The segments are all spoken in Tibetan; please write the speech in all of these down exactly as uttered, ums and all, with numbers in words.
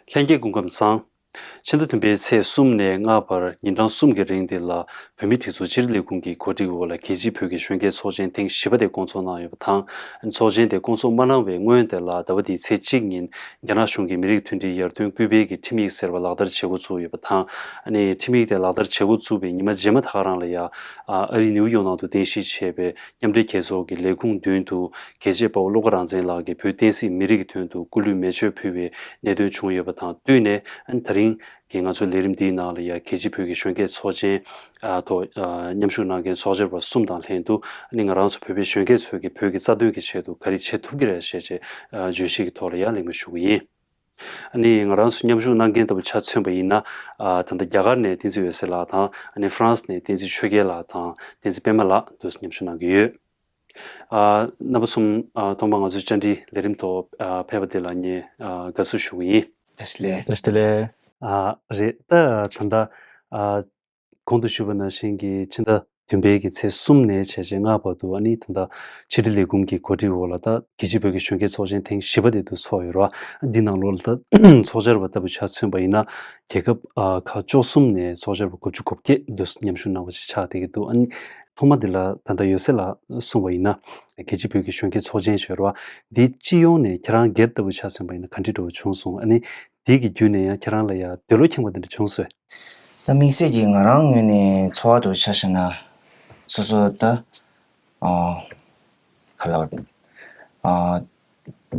ལྷན་རྒྱས་སྐུ་ཁམས་བཟང་། ཕྱི་ཟླ་བདུན་པའི་ཚེས་གསུམ་ནས་ལྔ་བར་ཉིན་གྲངས་གསུམ་གྱི་རིང་འདི་ལ། བོད་མིའི་སྒྲིག་འཛུགས་ཕྱི་དྲིལ་ལས་ཁུངས་ཀྱི་གོ་སྒྲིག་འོག་ལ། རྒྱལ་སྤྱིའི་བོད་ཀྱི་གཞོན་སྐྱེས་ཚོགས་ཆེན་ཐེངས་བཞི་པ་དེ་བསྐོང་ཚོགས་གནང་ཡོད་པ་དང་། ཚོགས་ཆེན་དེ་བསྐོང་ཚོགས་མ་གནང་བའི་སྔོན་དེ་ལ། ཟླ་བ་འདིའི་ཚེས་གཅིག་ཉིན་རྒྱ་ནག་གཞུང་གིས་མི་རིགས་མཐུན་སྒྲིལ་ཡར་ཐོན་སྐུལ་སྤེལ་གྱི་ཁྲིམས་ཡིག་ཟེར་བ་ལག་བསྟར་བྱེད་འགོ་བཙུགས་ཡོད་པ་དང་། ཨ་ནི་ཁྲིམས་ཡིག་དེ་ལག་བསྟར་བྱེད་འགོ་བཙུགས་པའི་ཉི་མ་རྗེས་མ་ད་ག་རང་ལ་ཡ། ཨ་རིའི་ནིའུ་ཡོག་ནང་དུ་རྟེན་གཞི་བྱས་པའི་མཉམ་འབྲེལ་རྒྱལ་ཚོགས་ཀྱི་ལས་ཁུངས་མདུན་དུ། རྒྱལ་གཅེས་དཔའ་བོ་བློ་དགའ་རང་བཙན་ལགས་ཀྱིས་བོད་བསྟན་སྲིད་མི་རིགས་ཀྱི་དོན་དུ་སྐུ་ལུས་མེ་མཆོད་ཕུལ་བའི་གནད་དོན་བྱུང་ཡོད་པ་དང་བསྟུན་ནས། ཨ་ནི་ད་རིང་གི་ང་ཚོའི་ལས་རིམ་འདིའི་ནང་ལ་ཡ། རྒྱལ་སྤྱིའི་བོད་ཀྱི་གཞོན་སྐྱེས་ཚོགས་ཆེན་ཨ་ཐོག་ཨ་མཉམ་ཞུགས་གནང་མཁན་ཚོགས་བཅར་བ་གསུམ་དང་ལྷན་དུ། ཨ་ནི་ང་རང་ཚོ་བོད་པའི་གཞོན་སྐྱེས་ཚོས་ཀྱི་བོད་ཀྱི་རྩ་དོན་གྱི་ཆེད་དུ་ག་རེ་བྱེད་ཐུབ་ཀྱི་རེད་ཞེས་བྱས། ཨ་བརྗོད་གཞི་གི་ཐོག་ལ་ཡ་གླེང་མོལ་ཞུ་གི་ཡིན། ཨ་ནི་ང་རང་ཚོ་མཉམ་ཞུགས་གནང་མཁན་ལྟ་བུ་ཆ་མཚོན་པ་ཡིན་ན། ཨ་ད་ལྟ་རྒྱ་གར་ནས་བསྟན་འཛིན་འོད་ཟེར་ལགས་དང་། ཨ་ནི་ཧྥ་རན་སི་ནས་བསྟན་འཛིན་ཆོས་རྒྱལ་ལགས་དང་བསྟན་འཛིན་པད་མ་ལགས་འདུག་སེ་མཉམ་ཞུགས་གནང་གི་ཡོད། ཨ་རྣམ་པ་གསུམ། ཨ་ཐོག་མར་ང་ཚོའི་བཅར་འདྲི་ལས་རིམ་ཐོག་ཨ་ཕེབས་པ་དེ་ལ་ངས་ཨ་དགའ་བསུ་ཞུ་གི་ཡིན། བཀྲ་ཤིས་བདེ་ལེགས། བཀྲ་ཤིས་བདེ་ལེགས། ཨ་རེད། ད་ད་ལྟ་ཨ་གོང་དུ་ཞུས་པ་ནང་བཞིན་གྱི་ཕྱི་ཟླ་བདུན་པའི་གི་ཚེས་གསུམ་ནས་བྱས་རྗེས་ལྔ་བར་དུ། ཨ་ནི་ད་ལྟ་ཕྱི་དྲིལ་ལས་ཁུངས་ཀྱི་གོ་སྒྲིག་འོག་ལ། ད་རྒྱལ་སྤྱིའི་བོད་ཀྱི་གཞོན་སྐྱེས་ཚོགས་ཆེན་ཐེངས་བཞི་པ་དེ་འདུག་སེ་ཚོགས་ཡོད་རེད་བ། འདི་ནང་ལོགས་ལ་ད་ཚོགས་བཅར་བ་ལྟ་བུ་ཆ་མཚོན་པ་ཡིན་ན། རྒྱལ་ཁབ་ཨ་ཁག་བཅུ་གསུམ་ནས་ཚོགས་བཅར་བ་དགུ་བཅུ་གོ་བརྒྱད་འདུག་སེ་མཉམ་ཞུགས་གནང་བ་ཞིག་ཆགས་བསྡད་ཀྱི་འདུག་ཨ་ནི་ཐོག་མ་འདི་ལ་ད་ལྟ་འོད་ཟེར་ལགས་གསུངས་པ་ཡིན་ན། རྒྱལ་སྤྱིའི་བོད་ཀྱི་གཞོན་སྐྱེས་ཚོགས་ཆེན་ཞེས་པ་འདི་སྤྱི་ཡོངས་ནས་ཁྱེད་རང་སྒེར་ལྟ་བུ་ཆ་མཚོན་པ་ཡིན་ན་ག་འདྲ་འདྲ་བོ་བྱུང་སོང་། ཨ་ནི་འདི་གི་བརྒྱུད་ནས་ཡང་ཁྱེད་རང་ལ་ཡང་འདོད་བློ་ཁེངས་པ་འདི་འདྲ་བྱུང་སོང་། ད་དམིགས་བསལ་གྱིས་ང་རང་ངོས་ནས་ཚོར་བ་འདྲ་བོ་ཆ་བཞག་ན། སོ་སོ་ད་ཨ་ག་ལབ་ཨ་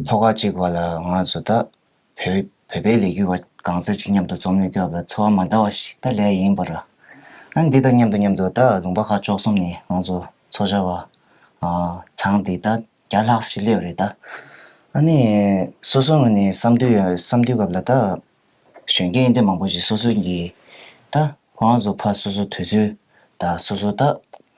ཐོག་ཁ་གཅིག་པ་ལ་ང་ཚོ་ད་བོད་བོད་པའི་ལས་འགུལ་བ་གང་ཚད་ཅིག་མཉམ་དུ་འཛོམས་ནས་སྡོད་པ་ལ་ཚོར་བ་མ་འདྲ་བ་ཞིག་ད་ལས་ཡིན་པ་ར། ཨ་ནི་འདི་དང་མཉམ་དུ་མཉམ་དུ་ད་ལུང་པ་ཁག་བཅུ་གསུམ་ནས་ང་ཚོ་ཚོགས་བཅར་བ་ཨ་གྲངས་འདི་ད་བརྒྱ་ལྷག་ཞིག་སླེབས་རེད་ད། ཨ་ནི་སོ་སོ་ངོས་ནས་བསམ་དུས་བསམ་དུས་སྐབས་ལ་ད་གཞོན་སྐྱེས་འདི་མང་པོ་ཞིག་སོ་སོ་གི་ད་ཁོ་རང་ཚོ་ཕར་སོ་སོ་དུས་ཚོད་ད་སོ་སོ་ད་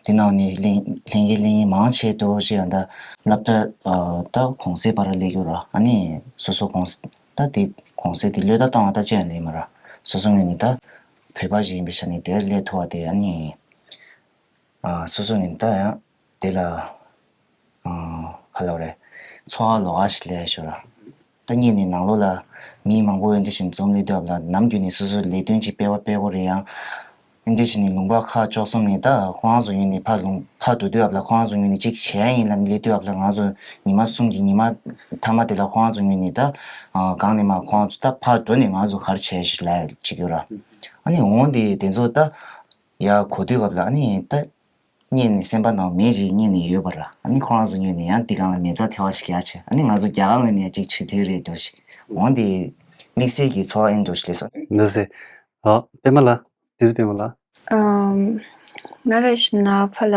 འདི་ནང་ནས་ལྷན་ལྷན་རྒྱས་ལྷན་རྒྱས་མང་ཆེ་འདྲ་བོ་ཞིག་ཡང་ད་སློབ་གྲྭ་ཨ་ད་གུང་སེང་བར་སླེབས་རྒྱུ་ར། ཨ་ནི་སོ་སོ་གུང་ད་དེ་གུང་སེང་དེ་བློས་ད་བཏང་བ་ད་ཅི་ཡང་ལས་མ་ར། སོ་སོ་ངོས་ནས་ད་བོད་པ་ཞིག་ཡིན་པའི་ཆ་ནས་དེར་སླེབས་ཐུབ་པ་དེ་ཨ་ནི་ཨ་སོ་སོ་ངོས་ནས་ད་ཡང་དེ་ལ་ཨ་ག་ལབ་རེད། ཚོར་བ་ལོགས་ཀ་ཞིག་སླེབས་ཤག་ར། ད་སྔོན་ནས་ནང་ལོགས་ལ་མི་མང་པོ་འདི་བཞིན་འཛོམས་སླེབས་དུས་སྐབས་ལ་ནམ་རྒྱུན་ནས་སོ་སོ་ལས་དོན་ཅིག་སྤེལ་བ་སྤེལ་དགོས་རེད། ཡང་འདི་བཞིན་ནས་ལུང་པ་ཁག་བཅུ་གསུམ་ནས་ད་ཁོ་རང་ཚོ་ངོས་ནས་ཕར་ལུང་ཕར་འགྲོ་དུས་སྐབས་ལ་ཁོ་རང་ཚོ་ངོས་ནས་ཅིག་བྱས་ཡིན་ལབ་ནས་སླེབས་དུས་སྐབས་ལ་ང་ཚོ་ཉི་མ་གསུམ་གྱི་ཉི་མ་མཐའ་མ་དེ་ལ་ཁོ་རང་ཚོ་ངོས་ནས་ད་ཨ་གང་ནས་མ་ཁོ་རང་ཚོ་ད་ཕར་འགྲོ་ནས་ང་ཚོ་ག་རེ་བྱས་ཞིག་ལབ་ཅིག་ཡོད་ར། ཨ་ནི་འོང་དེ་དེ་ཚོ་ད་ཡར་གོ་དུས་སྐབས་ལ་ཨ་ནི་ད་སྔོན་ནས་སེམས་པ་ནང་མེད་ཅིག་སྔོན་ནས་ཡོད་པ་ར། ཨ་ནི་ཁོ་རང་ཚོ་ངོས་ནས་ཡང་འདི་སྒང་ལ་མེ་བཙའ་ཐེབས་པ་ཞིག་རྒྱག་བྱས། ཨ་ནི་ང་ཚོ་རྒྱ་གར་ངོས་ནས་ཡང་ཅིག་བྱེད་ཐུབ་རེད་འདུག་ཞིག་འོང་དེ་དམིགས་བསལ་གྱི་ཚོར་བ་ཨེ་འདུག་ཞིག་སླེབས་སོང་། འདུག་སེ། ཨ་པད་མ་ལགས། ཏི་སི་པད་མ་ལགས། ཨམ། ང་རེ་བཞིན་ན་ཕ་ལ་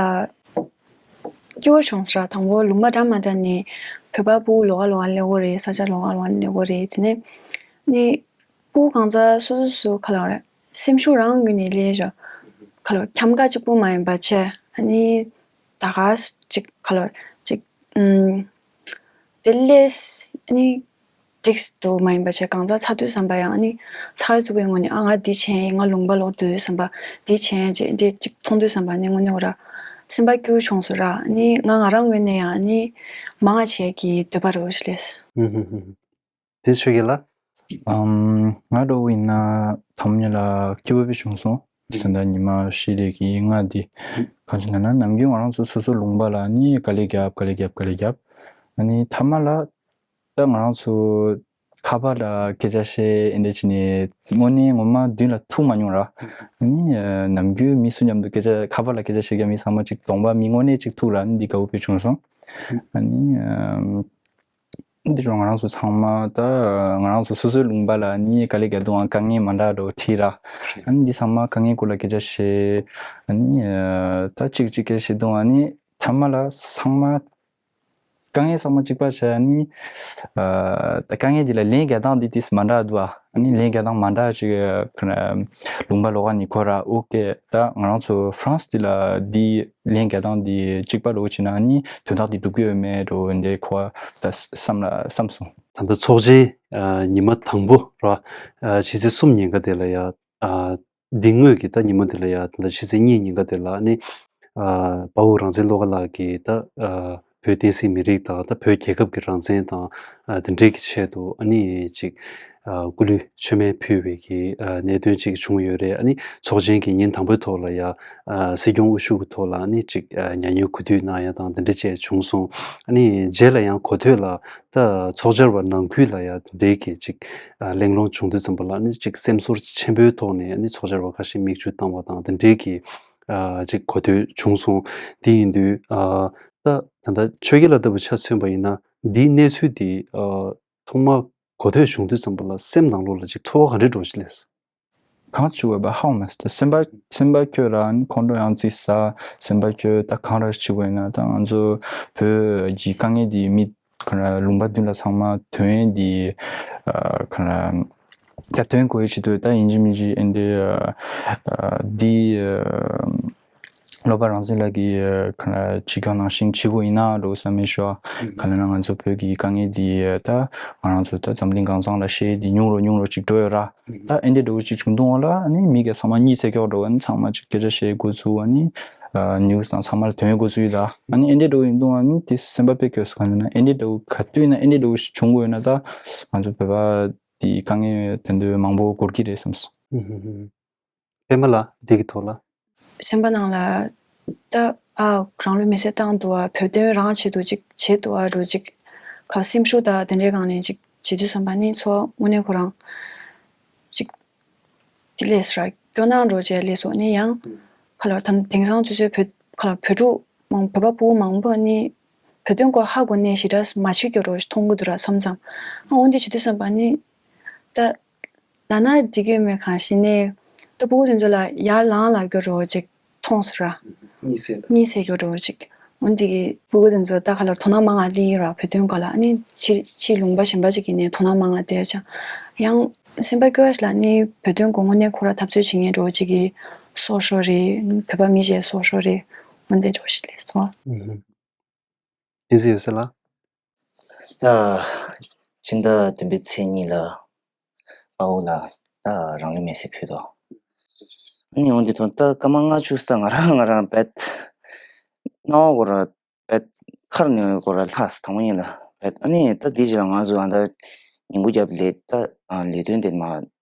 སྐྱོ་བོ་བྱུང་སོང་ར། དང་པོ་ལུང་པ་འདྲ་མ་འདྲ་ནས་བོད་པ་ཕྲུ་གུ་ལོགས་ཀ་ལོགས་ཀ་སླེབས་ཡོད་རེད། ས་ཆ་ལོགས་ཀ་ལོགས་ཀ་སླེབས་ཡོད་རེད། དེ་ནས་ནི་ཕྲུ་གུ་གང་ཚ་སོ་སོ་སོ་ག་ལབ་རེད། སེམས་ཤུགས་རང་ངོས་ནས་སླེབས་ཤག་ག་ལབ་འཁྱམ་ཁ་གཅིག་པུ་མ་ཡིན་པ་བྱས། ཨ་ནི་ད་ག་ཅིག་ག་ལབ་ཅིག་ཨམ། དེ་ལས་ཨ་ནི་འགྲིག་འདུག་མ་ཡིན་པ་བྱས། གང་ཚ་ཚ་དུས་བསམ་པ་ཡང་ཨ་ནི་ཚ་བའི་ཚུགས་པའི་ངོས་ནས་ཨ་ང་འདི་བྱས་ཡིན། ང་ལུང་པ་ལོག་འདུག་བསམ་པ། འདི་བྱས་ཡིན་ཅེས་འདི་གཅིག་མཐོང་དུས་བསམ་པ་ནི་དངོས་གནས་འོ་ར། སེམས་པ་སྐྱོ་བོ་བྱུང་སོང་ར། ཨ་ནི་ང་ང་རང་ངོས་ནས་ཡང་ཨ་ནི་མང་བ་བྱེད་ཀྱི་འདོད་པ་རེ་བ་ཞིག་སླེབས། ཧུམ་ཧུམ་ཧུམ། དེ་ཆོས་རྒྱལ་ལགས། ཨམ། ང་འདྲ་བོ་ཡིན་ན་དང་པོ་ཉིད་ལ་སྐྱིད་པོ་དཔེ་བྱུང་སོང་། ད་ལྟ་ཉི་མ་བཞི་ལས་ཀྱི་ལྔ་འདི་གང་ཞིག་ལབ་ན། ནམ་རྒྱུན་ང་རང་ཚོ་སོ་སོ་ལུང་པ་ལ་ནི་དཀའ་ལས་རྒྱབ་དཀའ་ལས་རྒྱབ་དཀའ་ལས་རྒྱབ། ཨ་ནི་མཐའ་མ་ལ་ད་ང་རང་ཚོ་ཁ་པར་ལ་སྐད་ཆ་བཤད་ཨེ་འདྲ་བྱས་ནས་དངོས་གནས་ངོ་མ་མདུན་ལ་ཐུག་མ་མྱོང་ར། ཨ་ནི་ནམ་རྒྱུན་མི་སུ་མཉམ་དུ་སྐད་ཆ་ཁ་པར་ལ་སྐད་ཆ་བཤད་མཁན་མི་ཚང་མ་ཅིག་གདོང་པ་མི་དངོས་གནས་ཅིག་ཐུག་ར། ཨ་ནི་འདི་དགའ་བོ་དཔེ་བྱུང་སོང་། ཨ་ནི་འདི་རུ་ང་རང་ཚོ་ཚང་མ་ད་ང་རང་ཚོ་སོ་སོའི་ལུང་པ་ལ་ནི་དཀའ་ལས་རྒྱག་དུས་དཀའ་ངལ་མ་འདྲ་འདྲ་བོ་འཕྲད་ར། ཨ་ནི་འདི་ཚང་མ་དཀའ་ངལ་སྐོར་ལ་སྐད་ཆ་བཤད། ཨ་ནི་ད་གཅིག་གཅིག་སྐད་བཤད་དུས་ཨ་ནི་མཐའ་མ་ལ་ཚང་མ་དཀའ་ངལ་ཚང་མ་གཅིག་པ་བྱས། ཨ་ནི་ད་དཀའ་ངལ་འདི་ལ་ལན་རྒྱག་སྟངས་འདི་ཏིས་མ་འདྲ་འདུག་ཨ་ནི་ལན་རྒྱག་སྟངས་མ་འདྲ་ཅིག་ལུང་པ་ལོགས་ཀ་ནས་གོ་ར། ཨོ་ཀེ། ད་ང་རང་ཚོ་ཧྥ་རན་སི་འདི་ལ་འདི་ལན་རྒྱག་སྟངས་འདི་གཅིག་པ་ལོགས་ཀ་བྱས་ན་ཨ་ནི་དོན་དག་འདི་འགྲུབ་ཀྱི་ཡོད་མེད་འདྲ་བོ་འདི་གོ་བ་ད་བསམ་ལ་བསམ་སོང་། ད་ལྟ་ཚོགས་ཆེན་ཨ་ཉི་མ་དང་པོ་ར། ཨ་ཕྱི་ཚེས་གསུམ་ཉིན་ཀ་དེ་ལ་ཡ། ཨ་འདི་སྔོན་གྱི་ད་ཉིན་མོ་དེ་ལ་ཡ། ད་ལྟ་ཕྱི་ཚེས་གཉིས་ཉིན་ཀ་དེ་ལ་ནི་ཨ་དཔའ་བོ་རང་བཙན་བློ་དགའ་ལགས་ཀྱིས་ད་ཨ་ བོད་བསྟན་སྲིད་མི་རིགས་དང་ད་བོད་རྒྱལ་ཁབ་ཀྱི་རང་བཙན་དང་ཨ་དེ་འབྲེལ་གྱི་ཆེད་དུ་ཨ་ནི་ཅིག་ཨ་སྐུ་ལུས་མཆོད་མེ་ཕུལ་བའི་གི་ཨ་གནད་དོན་ཅིག་བྱུང་ཡོད་རེད། ཨ་ནི་ཚོགས་ཆེན་གྱི་ཉིན་དང་པོའི་ཐོག་ལ་ཡ་ཨ་སྲིད་སྐྱོང་དབུ་བཞུགས་ཀྱི་ཐོག་ལ་ཨ་ནི་ཅིག་ཨ་མྱ་ངན་གུས་འདུད་གནང་ཡ་དང་དེ་འདྲ་བཅས་བྱུང་སོང་། ཨ་ནི་རྗེས་ལ་ཡང་གོ་ཐོས་ལ་ད་ཚོགས་བཅར་བ་ནང་ཁུལ་ལ་ཡ་དེ་འདྲའི་གི་ཅིག་ཨ་གླེང་སློང་བྱུང་དུས་ཙམ་པ་ལ་ཨ་ནི་ཅིག་སེམས་ཚོར་ཆེན་པོའི་ཐོག་ནས་ཨ་ནི་ཚོགས་བཅར་བ་ཁ་ཤས་མིག་ཆུ་བཏང་བ་དང་དེ་འདྲའི་གི་ཨ་ཅིག་གོ་ཐོས་བྱུང་སོང་། དེ་ཡིན་དུས་ཨ་ད་ད་ལྟ་ཆོས་རྒྱལ་ལགས་ལྟ་བུ་ཆ་མཚོན་པ་ཡིན་ན་འདིའི་གནས་ཚུལ་འདི་ཨ་ཐོག་མ་གོ་ཐོས་བྱུང་དུས་ཙམ་པ་ལ་སེམས་ནང་ལོགས་ལ་ཅིག་ཚོར་བ་ག་འདྲ་འདྲ་བོ་ཞིག་སླེབས་སོང་། གང་བྱུང་བ་ཧ་གོ་མ་སོང་། སེམས་པ་སེམས་པ་སྐྱོ་ར་ཁོང་ཁྲོ་ཡང་ཙིག་ཟ། སེམས་པ་སྐྱོ། ད་གང་ར་བྱེད་དགོས་ཡིན་ན་ད་ང་ཚོ་བོད་ཀྱི་དཀའ་ངལ་འདི་མི་ག་ར་ལུང་པ་མདུན་ལ་ཚང་མ་ཐོན་ཡས་འདི་ག་ར་ད་ཐོན་དགོས་ཡས་ཆེད་དུ་ད་ཡིན་གཅིག་མིན་གཅིག་ཨེ་འདི་འདི་སློབ་དཔོན་རང་བཙན་ལགས་ཀྱིས་ག་ར་བྱེད་སྐྱོང་ནང་བཞིན་བྱེད་དགོས་ཡིན་ན་འགྲོ་བསམ་མེད་ཤོག་ག་ལ་ན་ང་ཚོ་བོད་ཀྱི་དཀའ་ངལ་འདི་ད་ང་རང་ཚོ་ད་འཛམ་གླིང་གང་ཚང་ལ་བཤད་འདི་ཉུང་རུ་ཉུང་རུ་ཅིག་འགྲོ་ཡོད་ར། ད་ཨེ་འདྲ་འདྲ་བོ་ཅིག་བྱུང་དུས་ལ་ཨ་ནི་མི་ག་ཚང་མ་གཉིད་སད་ཀྱོག་འགྲོ། ཨ་ནི་ཚང་མ་ཅིག་སྐད་ཆ་བཤད་འགོ་ཚུགས། ཨ་ནི་ནིའུ་སི་དང་ཚང་མ་ལ་ཐོན་འགོ་ཚུགས་ཡོད་ད། ཨ་ནི་ཨེ་འདྲ་འདྲ་བོ་ཡིན་དུས་ཨ་ནི་དེ་སེམས་པ་དཔེ་སྐྱོ་ས་ག་ལ་ན་ཨེ་འདྲ་འདྲ་བོ་ག་དུས་ན་ཨེ་འདྲ་འདྲ་བོ་ཞིག་བྱུང་དགོས་ཡོད་ན་ད་ང་ཚོ་བོད་པ་དེ་དཀའ་ངལ་དེ་འདྲ་མང་པོ་འགོར་གྱི་རེད་བསམ་སོང་། ཨུ་ཧུ་ཧུ། པད་མ་ལགས་འདི་གི་ཐོག་ལ། སེམས་པ་ནང་ལ་ད་ཨ་རང་ལུས་མེ་སྲེག་བཏང་འདུག་བ། བོད་དོན་རང་ཆེད་དུ་ཅིག་བྱེད་འདུག་བ་འགྲོ་ཅིག་ག་སེམས་ཤུགས་དང་དེ་འདྲའི་སྒང་ནས་ཅིག་བྱེད་དུས་ཙམ་པ་ནི་ཚོར་བ་དངོས་གནས་ཁོ་རང་ཅིག་དེ་ལས་ར་སྐྱོ་སྣང་འགྲོ་བྱས་ལས་སོགས་ནི་ཡང་ཁ་ལོར་ད་དེང་སང་ཆུ་ཚོད་བོད་ཁ་ལོར་བོད་ཕྲུག་མང་བོད་པ་ཕྲུ་གུ་མང་པོ་ནི་བོད་དོན་སྐོར་ཧ་གོ་ནས་ཞེ་དྲག་མ་ཤེས་ཀྱི་འགྲོ་མཐོང་གི་འདུག་ར་མཚམས་མཚམས། ཨ་འོན་ཏེ་བྱེད་དུས་ཙམ་པ་ནི་ད། ལ་ན་འགྲིག་གི་མེད་གང་ཞིག་ནས་ད་ཕྲུ་གུ་དེ་ཚོ་ལ་ཡར་ལངས་ལ་སྐྱོ་རོ་ཅིག་མཐོང་སོང་ར། གཉིད་སད་གཉིད་སད་སྐྱོ་རོ་ཅིག་འོན་ཏེ་གི་ཕྲུ་གུ་དེ་ཚོ་ད་ག་ལ་དོ་སྣང་མང་ང་ལི་ཡོད་ར་བོད་དོན་སྐོར་ལ་ཨ་ནི་ཕྱི་ཕྱི་ལུང་པ་གཞན་པ་ཅིག་གི་ནས་དོ་སྣང་མང་ང་དེ་ཅང་ཡང་སེམས་པ་སྐྱོ་བ་ཞིག་ལ་ནི་བོད་དོན་སྐོར་དངོས་གནས་ཁོ་ར་འཐབ་རྩོད་བྱེད་མཁན་རོ་ཅིག་གི་སོ་སོ་རེད། བོད་པ་མི་གཞན་སོ་སོ་རེད། འོན་ཏེ་འགྲོ་ཞིག་ལས་སོང་། བསྟན་འཛིན་འོད་ཟེར་ལགས། ད་ཕྱི་ཟླ་བདུན་པའི་ཚེས་གཉིས་ལ་དཔའ་བོ་ལ་ད་རང་ལུས་མེར་སྲེག་ཕུལ་དོ། ཨ་ནི་འོན་ཏེ་ཐོན་ད་སྐར་མ་ལྔ་བཅུ་ཙམ་ང་རང་ང་རང་བེད་སྣང་བ་སྐོར་བེད་ཁར་ནས་སྐོར་ལྷགས་དང་པོ་ཉིད་ལ་བེད་ཨ་ནི་ད་འདི་རྗེས་ལ་ང་ཚོ་ཨ་ད་ཉིན་གུང་རྒྱབ་ལས་ད་ལས་དོན་དེ་མ་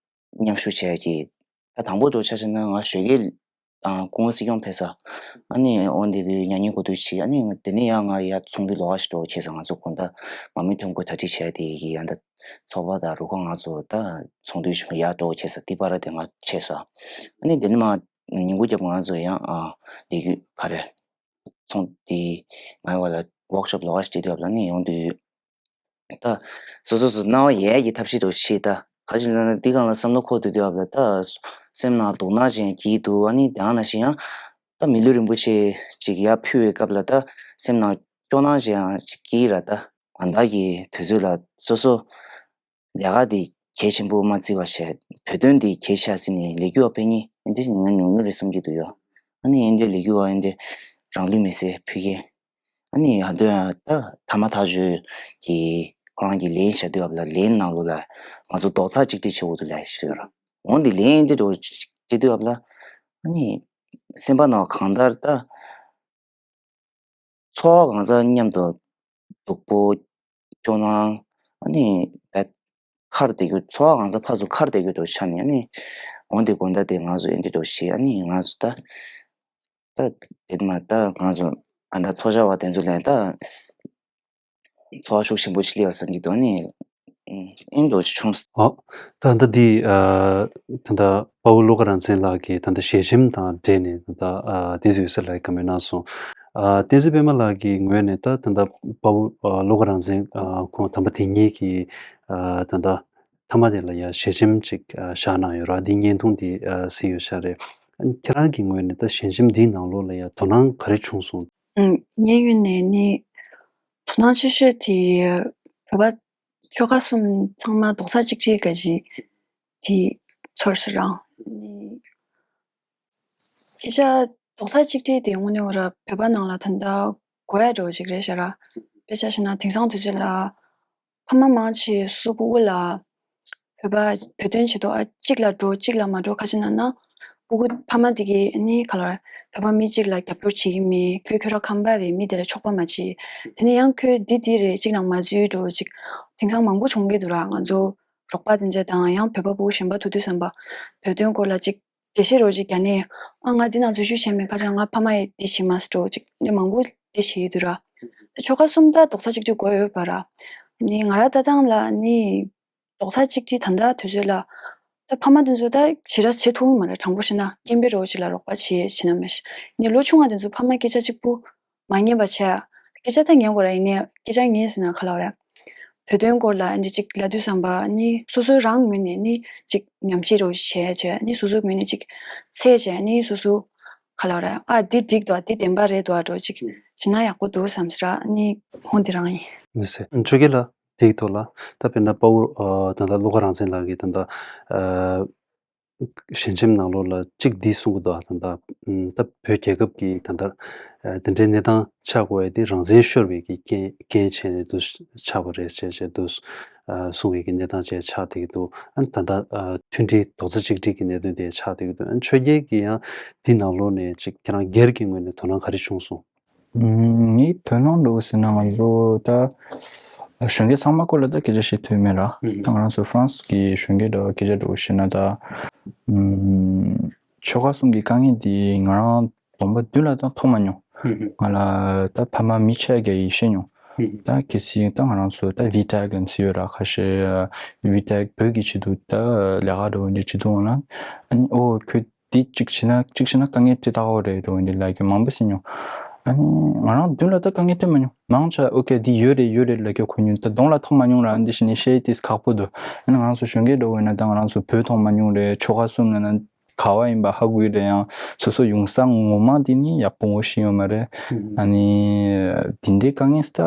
མཉམ་ཞུགས་བྱས་ཀྱི། ད་དང་པོ་དུ་ཆ་བཞག་ན་ང་ཞོགས་ཀས་ཨ་སྐུ་ངོ་སྲིད་སྐྱོང་ཕེབས་ས། ཨ་ནི་འོ་འདི་དུས་མྱ་ངན་གོ་དུས་ཆེ། ཨ་ནི་དེ་ནས་ཡང་ང་ཡར་ཚོགས་འདུའི་ལོགས་ཀ་ཞིག་འགྲོ་ཁེལ་ས། ང་ཚོ་དགོང་དག་མ་རྨོས་ཐོན་སྐུ་གྲ་སྒྲིག་བྱས་དེ་གི་ཡང་ད་ཚོགས་པ་དང་རུ་ཁག་ང་ཚོ་ད་ཚོགས་འདུ་ཞིག་ཡར་འགྲོ་ཁེལ་ས་དེ་བར་དེ་ང་ཆས་ས། ཨ་ནི་དེ་ནས་མ་ཉིན་གུང་རྒྱབ་ང་ཚོ་ཡང་ཨ་ལས་འགུལ་ག་རེ། ཚོང་དེ་ང་བ་ལ་ཝོག་ཤོབ་ལོགས་ཀ་ཞིག་བྱེད་དུས་བབ་ལ་ནི་ཡོང་དུས། ད་སོ་སོ་སོ་སྣང་བ་ཡལ་གྱི་ཐབས་ཤེས་དུ་ཤེས། ད་ག་ཅི་ལ་ན་འདི་སྒང་ལ་བསམ་བློ་འཁོར་དུས་དུས་བབ་ལ་ད་སེམས་ནང་སྡུག་ནག་ཅན་གྱིས་འདུག་ཨ་ནི་དེ་ནང་བཞིན་ཡང་ད་མི་ལུས་རིན་པོ་ཆེ་ཅིག་ཡར་ཕུལ་བའི་སྐབས་ལ་ད་སེམས་ནང་སྐྱོ་སྣང་ཅན་ཡང་ཅིག་གིས་ར། ད་ཨ་ད་གི་དུས་ཚོད་ལ་སོ་སོ་ལས་ཀ་འདི་གལ་ཆེན་པོ་མ་བརྩི་བ་བྱས། བོད་དོན་འདི་གལ་ཆེ་བརྩི་ནས་ལས་འགུལ་བ་སྤེལ་མཁན་ཨེ་འདྲ་ཉུང་ཉུང་རེད་བསམ་གྱི་འདུག་ཡོ། ཨ་ནི་ཨེ་འདྲ་ལས་འགུལ་བ་ཨེ་འདྲ་རང་ལུས་མེར་སྲེག་ཕུལ་མཁན། ཨ་ནི་ཡང་དོན་ད་ཐ་མ་ཐག་ཆོད་ཀྱི་ཁོ་རང་གི་ལན་བྱ་དུས་བབ་ལ་ལན་ནང་ལོགས་ལ་ང་ཚོ་རྡོག་རྩ་གཅིག་སྒྲིལ་བྱེད་དགོས་འདུག་ལབ་ཞིག་ཡོད་ར། འོན་ཏེ་ལན་ཨེ་འདྲ་འགྲོ་བྱེད་དུས་བབ་ལ་ཨ་ནི་སེམས་པ་ནང་གང་ལྟར་ད། ཚོར་བ་གང་ཚང་མཉམ་དུ་སྡུག་པོ། སྐྱོ་སྣང་། ཨ་ནི་བད་ཁར་བསྡད་རྒྱུ། ཚོར་བ་གང་ཚང་ཕར་ཚུར་ཁར་བསྡད་རྒྱུ་དུ་ཆ་ནས་ཨ་ནི་འོན་ཏེ་དགོང་དག་དེ་ང་ཚོ་ཨེ་འདྲ་འགྲོ་ཞེས་ཨ་ནི་ང་ཚོ་ད་ད་དེ་མ་ད་ང་ཚོ་ཨ་ད་ཚོགས་བཅར་བ་དེ་ཚོ་ལ་ད་ཚོར་བ་ཤུགས་ཆེན་པོ་ཞིག་སླེབས་པར་བསམ་གྱི་འདུག་ཨ་ནི། ཨིན་འགྲོ་བྱུང་། ཨོ། ད་ལྟ་འདི་ཨ་ད་ལྟ་དཔའ་བོ་བློ་དགའ་རང་བཙན་ལགས་ཀྱིས་ད་ལྟ་ཞལ་ཆེམས་དང་འབྲེལ་ནས་ད་ལྟ་ཨ་བསྟན་འཛིན་འོད་ཟེར་ལགས་ཀྱིས་བཀའ་མོལ་གནང་སོང་། ཨ་བསྟན་འཛིན་པད་མ་ལགས་ཀྱི་ངོས་ནས་ད་ད་ལྟ་དཔའ་བོ་ཨ་བློ་དགའ་རང་བཙན་ཨ་ཁོང་དམ་པ་དེ་ཉིད་ཀྱི་ཨ་ད་ལྟ་མཐའ་མ་དེ་ལ་ཡ་ཞལ་ཆེམས་ཅིག་ཨ་བཞག་གནང་ཡོད་ར། འདི་བརྙན་ཐུང་འདི་ཨ་གཟིགས་ཡོད་ཤག་རེད། ཁྱེད་རང་གི་ངོས་ནས་ད་ཞལ་ཆེམས་འདིའི་ནང་ལོགས་ལ་ཡ་དོ་སྣང་ག་རེ་བྱུང་སོང་། ཨུམ། ངའི་ངོས་ནས་ནི་དོ་སྣང་ཆེ་ཤོས་དེ་བོད་པ་ཆོལ་ཁ་གསུམ་ཚང་མ་རྡོག་རྩ་གཅིག་སྒྲིལ་ག་ཞིག་དེ་ཚོར་སོང་རང་ནི། སྐད་ཆ་རྡོག་རྩ་གཅིག་སྒྲིལ་དེ་དངོས་གནས་འོ་ར་བོད་པ་ནང་ལ་ད་ལྟ་དགོས་ཡ་འགྲོ་ཅིག་རེད་ཤག་ར། དཔེ་ཆ་བཞག་ན་དེང་སང་དུས་ཚོད་ལ་ཕ་མ་མང་ཆེ་སོ་སོ་སྤུ་གུ་ལ་བོད་པ་བོད་དོན་ཆེད་དུ་ཨ་གཅིག་ལ་འགྲོ་གཅིག་ལ་མ་འགྲོ་ཁ་ཆེ་ན་ན་སྤུ་ ཕྲུ་གུ་ཕ་མ་དེ་གིས་ནི་ག་ལ་བོད་པ་མི་གཅིག་ལ་རྒྱབ་སྐྱོར་བྱེད་ཀྱི་མེད། ཁོས་ཁྱོད་རང་ཁམས་པ་རེད། མི་དེ་ལ་ཕྱོགས་པ་མ་བྱེད། དེ་ནས་ཡང་ཁོས་འདི་འདི་རེད་གཅིག་ནང་མ་འཛུལ་འགྲོ་གཅིག་དེང་སང་མང་པོ་བྱུང་གི་འདུག་ར། ང་ཚོ་རོགས་པ་དེ་འདྲ་དང་ཡང་བོད་པ་ཕྲུ་གུ་གཞན་པ་ཐུག་དུས་ཙམ་པ་བོད་དོན་སྐོར་ལ་གཅིག་འགྲེལ་བཤད་རོགས་གཅིག་རྒྱག་ནས། ཨ་ང་འདི་ནང་འཛུལ་ཞུགས་བྱས་མེད། ཁ་ཅང་ང་ཕ་མ་ཡིས་འདི་བྱེད་མ་སྲིད་འགྲོ་གཅིག་འདི་མང་པོ་འདི་བྱེད་ཀྱི་འདུག་ར། ཆོལ་ཁ་གསུམ་ད་རྡོག་རྩ་གཅིག་སྒྲིལ་དགོས་ཡོད་པ་ར། ནི་ང་ར་ལྟ་སྟངས་ལ་ནི། རྡོག་རྩ་གཅིག་སྒྲིལ་ད་ལྟ་དུས་ཚོད་ལ། ད་ཕ་མ་དེ་ཚོ་ད་ཞེ་དྲག་བྱེད་ཐུབ་ཀྱི་མ་རེད། དྲང་པོ་བཤད་ན་སྐྱེ་འཕེལ་རོགས་ཅིག་ལ་རོགས་པ་བྱེད་བྱེད་ན་མེད་ཤི། ནས་ལོ་ཆུང་བ་དེ་ཚོ་ཕ་མ་སྐད་ཆ་གཅིག་པུ་མ་ཉན་པ་བྱས། སྐད་ཆ་ད་ཉན་དགོས་ར། ཡིན་ནའི་སྐད་ཆ་ཉན་ཟེར་ན་ག་ལ་རེད། བོད་དོན་སྐོར་ལ་འདི་གཅིག་ལབ་དུས་ཙམ་པ་ནི་སོ་སོ་རང་ངོས་ནས་ནི་གཅིག་ཉམས་ཞིབ་རོགས་བྱས་བྱས་ནི་སོ་སོ་ངོས་ནས་གཅིག་འཚོལ་བྱས་ནི་སོ་སོ་ག་ལ་རེད། ཨ་འདི་འགྲིག་འདུག་འདི་བདེན་པ་རེད་འདུག་འགྲོ་གཅིག་བྱེད་ན་ཡག་པོ་འདུག་བསམ་ས་ར་ནི་ཧོན་དེ་རང་ཡིན། མི་སྲིད་ཆོས་རྒྱལ་ལགས། དེའི་ཐོག་ལ་ད་དཔེར་ན་དཔའ་བོ་ཨ་ད་ལྟ་བློ་དགའ་རང་བཙན་ལགས་ཀྱིས་ད་ལྟ་ཨ་ཞལ་ཆེམས་ནང་ལོགས་ལ་གཅིག་འདི་གསུང་གི་འདུག་ད་ལྟ་ཨམ་ད་བོད་རྒྱལ་ཁབ་ཀྱི་ད་ལྟ་ཨ་དེ་འདྲའི་གནས་སྟངས་ཆགས་དགོས་ཡ་དེ་རང་བཙན་ཤོར་བའི་གི་རྐྱེན་རྐྱེན་བྱས་ནས་འདུག་ཆགས་པ་རེད་ཅེས་བྱས་འདུག་ཨ་གསུང་བའི་གི་གནས་སྟངས་བཅས་ཆགས་བསྡད་ཀྱི་འདུག་ཨ་ད་ལྟ་ཨ་མཐུན་སྒྲིལ་རྡོག་རྩ་གཅིག་སྒྲིལ་གྱི་གནད་དོན་དེ་ཆགས་བསྡད་ཀྱི་འདུག་ཨ་ཆོས་རྒྱལ་གྱིས་ཡང་འདི་ནང་ལོགས་ནས་གཅིག་ཁྱེད་རང་སྒེར་གྱི་ངོས་ནས་དོ་སྣང་ག་རེ་བྱུང་སོང་། ངའི་དོ་སྣང་འདྲ་བོ་ཟེར་ན་ང་ཚོ་ད་གཞོན་སྐྱེས་ཚང་མ་སྐོར་ལ་ད་སྐད་ཆ་བཤད་ཐུབ་མེད་ར། ད་ང་རང་ཚོ་ཧྥ་རན་སི་གི་གཞོན་སྐྱེས་འདྲ་བོ་སྐད་ཆ་འདྲ་བོ་བཤད་ན་ད་ཆོལ་ཁ་གསུམ་གྱི་དཀའ་ངལ་འདི་ང་རང་སྡོམ་པ་མདུན་ལ་ད་མཐོང་མ་མྱོང་། ང་ལ་ད་ཕ་མ་མི་ཆེ་གེ་ཡིས་བཤད་མྱོང་། ད་གལ་སྲིད་ད་ང་རང་ཚོ་ད་ཝི་ཊེག་ལ་ཟེར་ཡོད་ར། ཁ་ཤས་ཝི་ཊེག་བོད་ཀྱི་ཆེད་དུ་ད་ལས་ཀ་འདྲ་བོ་འདི་བྱེད་དུས་ལ་ཨ་ནི་ཨོ་ཁྱོད་འདི་གཅིག་བྱས་ན་གཅིག་བྱས་ན་དཀའ་ངལ་འཕྲད་ཐག་ཆོད་རེད་འདྲ་བོ་འདི་ལབ་ཀྱི་མང་པོ་ཟེར་མྱོང་། ཨ་ནི་ང་རང་མདུན་ལ་ད་དཀའ་ངལ་འཕྲད་མ་མྱོང་། མང་ཆེ་ཨོ་ཁེ་འདི་ཡོད་རེད་ཡོད་རེད་ལབ་ཀྱི་གོ་མྱོང་། ད་གདོང་ལ་མཐོང་མ་མྱོང་ར། འདི་བྱས་ནས་བཤད་དེ་ཁག་པོ་འདུག་ཨ་ནི་ང་རང་ཚོ་གཞོན་སྐྱེས་འདྲ་བོ་ཡིན་ན་ད་ང་རང་ཚོ་བོད་མཐོང་མ་མྱོང་རེད། ཆོལ་ཁ་གསུམ་ལ་ན་ག་བ་ཡིན་པ་ཧ་གོ་གི་རེད། ཡང་སོ་སོ་ཡོང་ས་ངོ་མ་དེ་ནི་ཡག་པོ་ངོ་ཤེས་ཡོད་མ་རེད། ཨ་ནི་དེ་འདྲའི་དཀའ་ངལ་ད་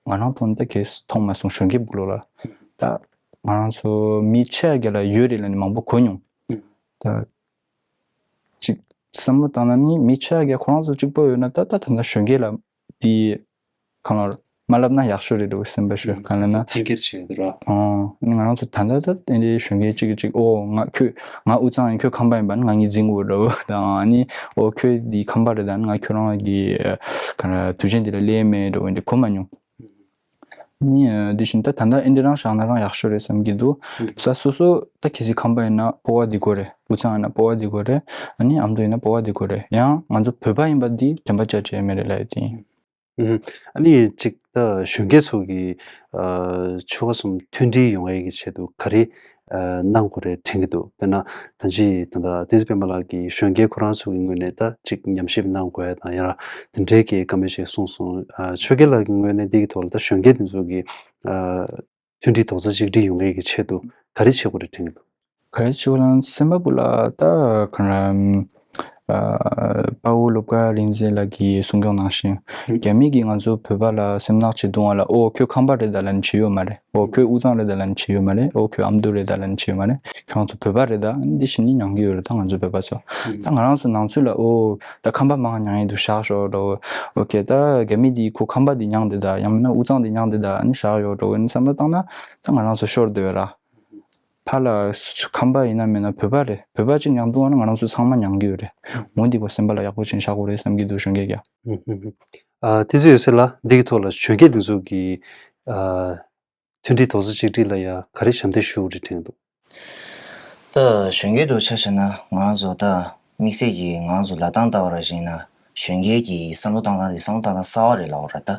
ང་རང་མཐོང་ད་གས་མཐོང་མ་སོང་། གཞོན་སྐྱེས་སྦུག་ལོགས་ལ་ད་ང་རང་ཚོ་མི་ཆེ་གེ་ལ་ཡོད་རེད་ལབ་ནས་མང་པོ་གོ་མྱོང་། ད་ཅིག་བསམ་བློ་བཏང་ན་ནི་མི་ཆེ་གེ་ཁོ་རང་ཚོ་གཅིག་པོ་ཡོད་ན་ད་ད་ད་ལྟ་གཞོན་སྐྱེས་ལ་དེ་གང་ལ་མ་ལབ་ན་ཡག་ཤོས་རེད་འདུག་སེམས་པ་ཤོད་གང་ལབ་ན། འཐེན་འཁྱེར་བྱེད་ཡོད་ར། ཨོ། ང་རང་ཚོ་ད་ལྟ་ད་དེ་འདྲའི་གཞོན་སྐྱེས་གཅིག་གིས་གཅིག་ཨོ་ང་ཁྱོད་ང་དབུས་གཙང་ཡིན་ཁྱོད་ཁམས་པ་ཡིན་པ་ནི་ང་གཉིས་འཛིང་དགོས་འདྲ་བོ་དང་ཨ་ནི་ཨོ་ཁྱོད་འདི་ཁམས་པ་རེད་ད་ནི་ང་ཁྱོད་རང་གི་གང་ལ་དུས་ཆེན་འདི་ལ་སླེབས་མེད་འདྲ་བོ་འདི་གོ་མ་མྱོང་། ནི་འདི་བཞིན་ད་ད་ལྟ་ཨེ་འདྲ་རང་བཞག་ན་རང་ཡག་ཤོས་རེད་བསམ་གྱི་འདུག་ས་སོ་སོ་ད་གལ་སྲིད་ཁམས་པ་ཡིན་ན་སྤོབས་པ་འདི་དགོས་རེད། དབུས་གཙང་ཡིན་ན་སྤོབས་པ་འདི་དགོས་རེད། ཨ་ནི་ཨ་མདོ་ཡིན་ན་སྤོབས་པ་འདི་དགོས་རེད། ཡང་ང་ཚོ་བོད་པ་ཡིན་པ་འདི་བདེན་པ་བཅའ་བྱས་མེད་རེད་ལབ་ཡ་དེ་ཡིན། ཨ་ནི་གཅིག་ད་གཞོན་སྐྱེས་ཚོ་གི་ཨ་ཆོལ་ཁ་གསུམ་མཐུན་སྒྲིལ་ཡོང་ཡས་ཀྱི་ཆེད་དུ་ག་རེ་ཨ་གནང་དགོས་རེད་དྲན་གྱི་འདུག་དཔེར་ན་ད་ཅི་ད་ལྟ་བསྟན་འཛིན་པད་མ་ལགས་ཀྱིས་གཞོན་སྐྱེས་ཁོ་རང་ཚོ་གི་ངོས་ནས་ད་ཅིག་ཉམས་ཞིབ་གནང་དགོས་ཡ་དང་ཡང་དེ་འདྲའི་གི་བཀའ་མོལ་ཞིག་གསུངས་སོང་། ཨ་ཆོས་རྒྱལ་ལགས་ཀྱི་ངོས་ནས་འདི་གི་ཐོག་ལ་ད་གཞོན་སྐྱེས་དེ་ཚོ་གི་ཨ་མཐུན་སྒྲིལ་རྡོག་རྩ་གཅིག་སྒྲིལ་ཡོང་ཡས་ཀྱི་ཆེད་དུ་ག་རེ་བྱེད་དགོས་རེད་དྲན་གྱི་འདུག་ག་རེ་བྱེད་དགོས་ལབ་ན་སེམས་པ་སྦུག་ལ་ད་གང་ལ་ཨ་དཔའ་བོ་བློ་དགའ་རིག་འཛིན་ལགས་ཀྱིས་གསུང་སྐྱོང་གནང་བཞིན་རྒྱ་མི་གིས་ང་ཚོ་བོད་པ་ལ་སེམས་ནག་བྱེད་དུས་ང་ལ་ཨོ་ཁྱོད་ཁམས་པ་རེད་ད་ལབ་ནས་བྱེད་ཡོད་མ་རེད། ཨོ་ཁྱོད་དབུས་གཙང་རེད་ད་ལབ་ནས་བྱེད་ཡོད་མ་རེད། ཨོ་ཁྱོད་ཨ་མདོ་རེད་ད་ལབ་ནས་བྱེད་ཡོད་མ་རེད། ཁྱོད་རང་ཚོ་བོད་པ་རེད་ད་འདི་བཞིན་ནི་མྱང་གི་ཡོད་རེད། ད་ང་ཚོ་བོད་པ་ཚོ་ད་ང་རང་ཚོ་ནང་ཚུད་ལ་ཨོ་ད་ཁམས་པ་མང་མྱང་ཡི་འདུག་བཞག་ཤོག་འགྲོ། ཨོ་ཁེ་ད་རྒྱ་མི་འདི་ཁོ་ཁམས་པ་འདི་མྱང་འདི་ད་ཡང་མིན་ན་དབུས་གཙང་འདི་མྱང་འདི་ད་ནི་བཞག་ཡོད་འགྲོ་ནི་བསམ་བློ་བཏང་ན་ད་ང་རང་ཚོ་ཤོར་འདི་ཡོད་ར། ཕ་ལ་ཁམས་པ་ཡིན་ན་མིན་ན་བོད་པ་རེད། བོད་པ་གཅིག་མྱང་འདུག་ན་ང་རང་ཚོ་ཚང་མ་མྱང་གི་ཡོད་རེད། འོ་འདི་གོ་སེམས་པ་ལ་ཡག་པོ་ཅིག་བཞག་དགོས་རེད་བསམ་གི་འདུག་གཞོན་སྐྱེས་ཀྱང་། ཨ་དེ་ཚོ་ཡོད་ཚད་ལ་འདི་གི་ཐོག་ལ་གཞོན་སྐྱེས་འདི་ཚོ་གི་ཨ། མཐུན་སྒྲིལ་རྡོག་རྩ་གཅིག་སྒྲིལ་ལ་ཡང་ག་རེ་ཞབས་འདེགས་ཞུ་དགོས་རེད་དྲན་འདུག་ད་གཞོན་སྐྱེས་དུ་ཆ་བཞག་ན་ང་ཚོ་ད་དམིགས་བསལ་གྱིས་ང་ཚོ་ལབ་སྟངས་ལྟ་བ་ར་བཞིན་ན་གཞོན་སྐྱེས་ཀྱི་བསམ་བློ་བཏང་སྟངས་དེ་བསམ་བློ་བཏང་སྟངས་གསར་བ་རེད་ལབ་དགོས་རེད་ད།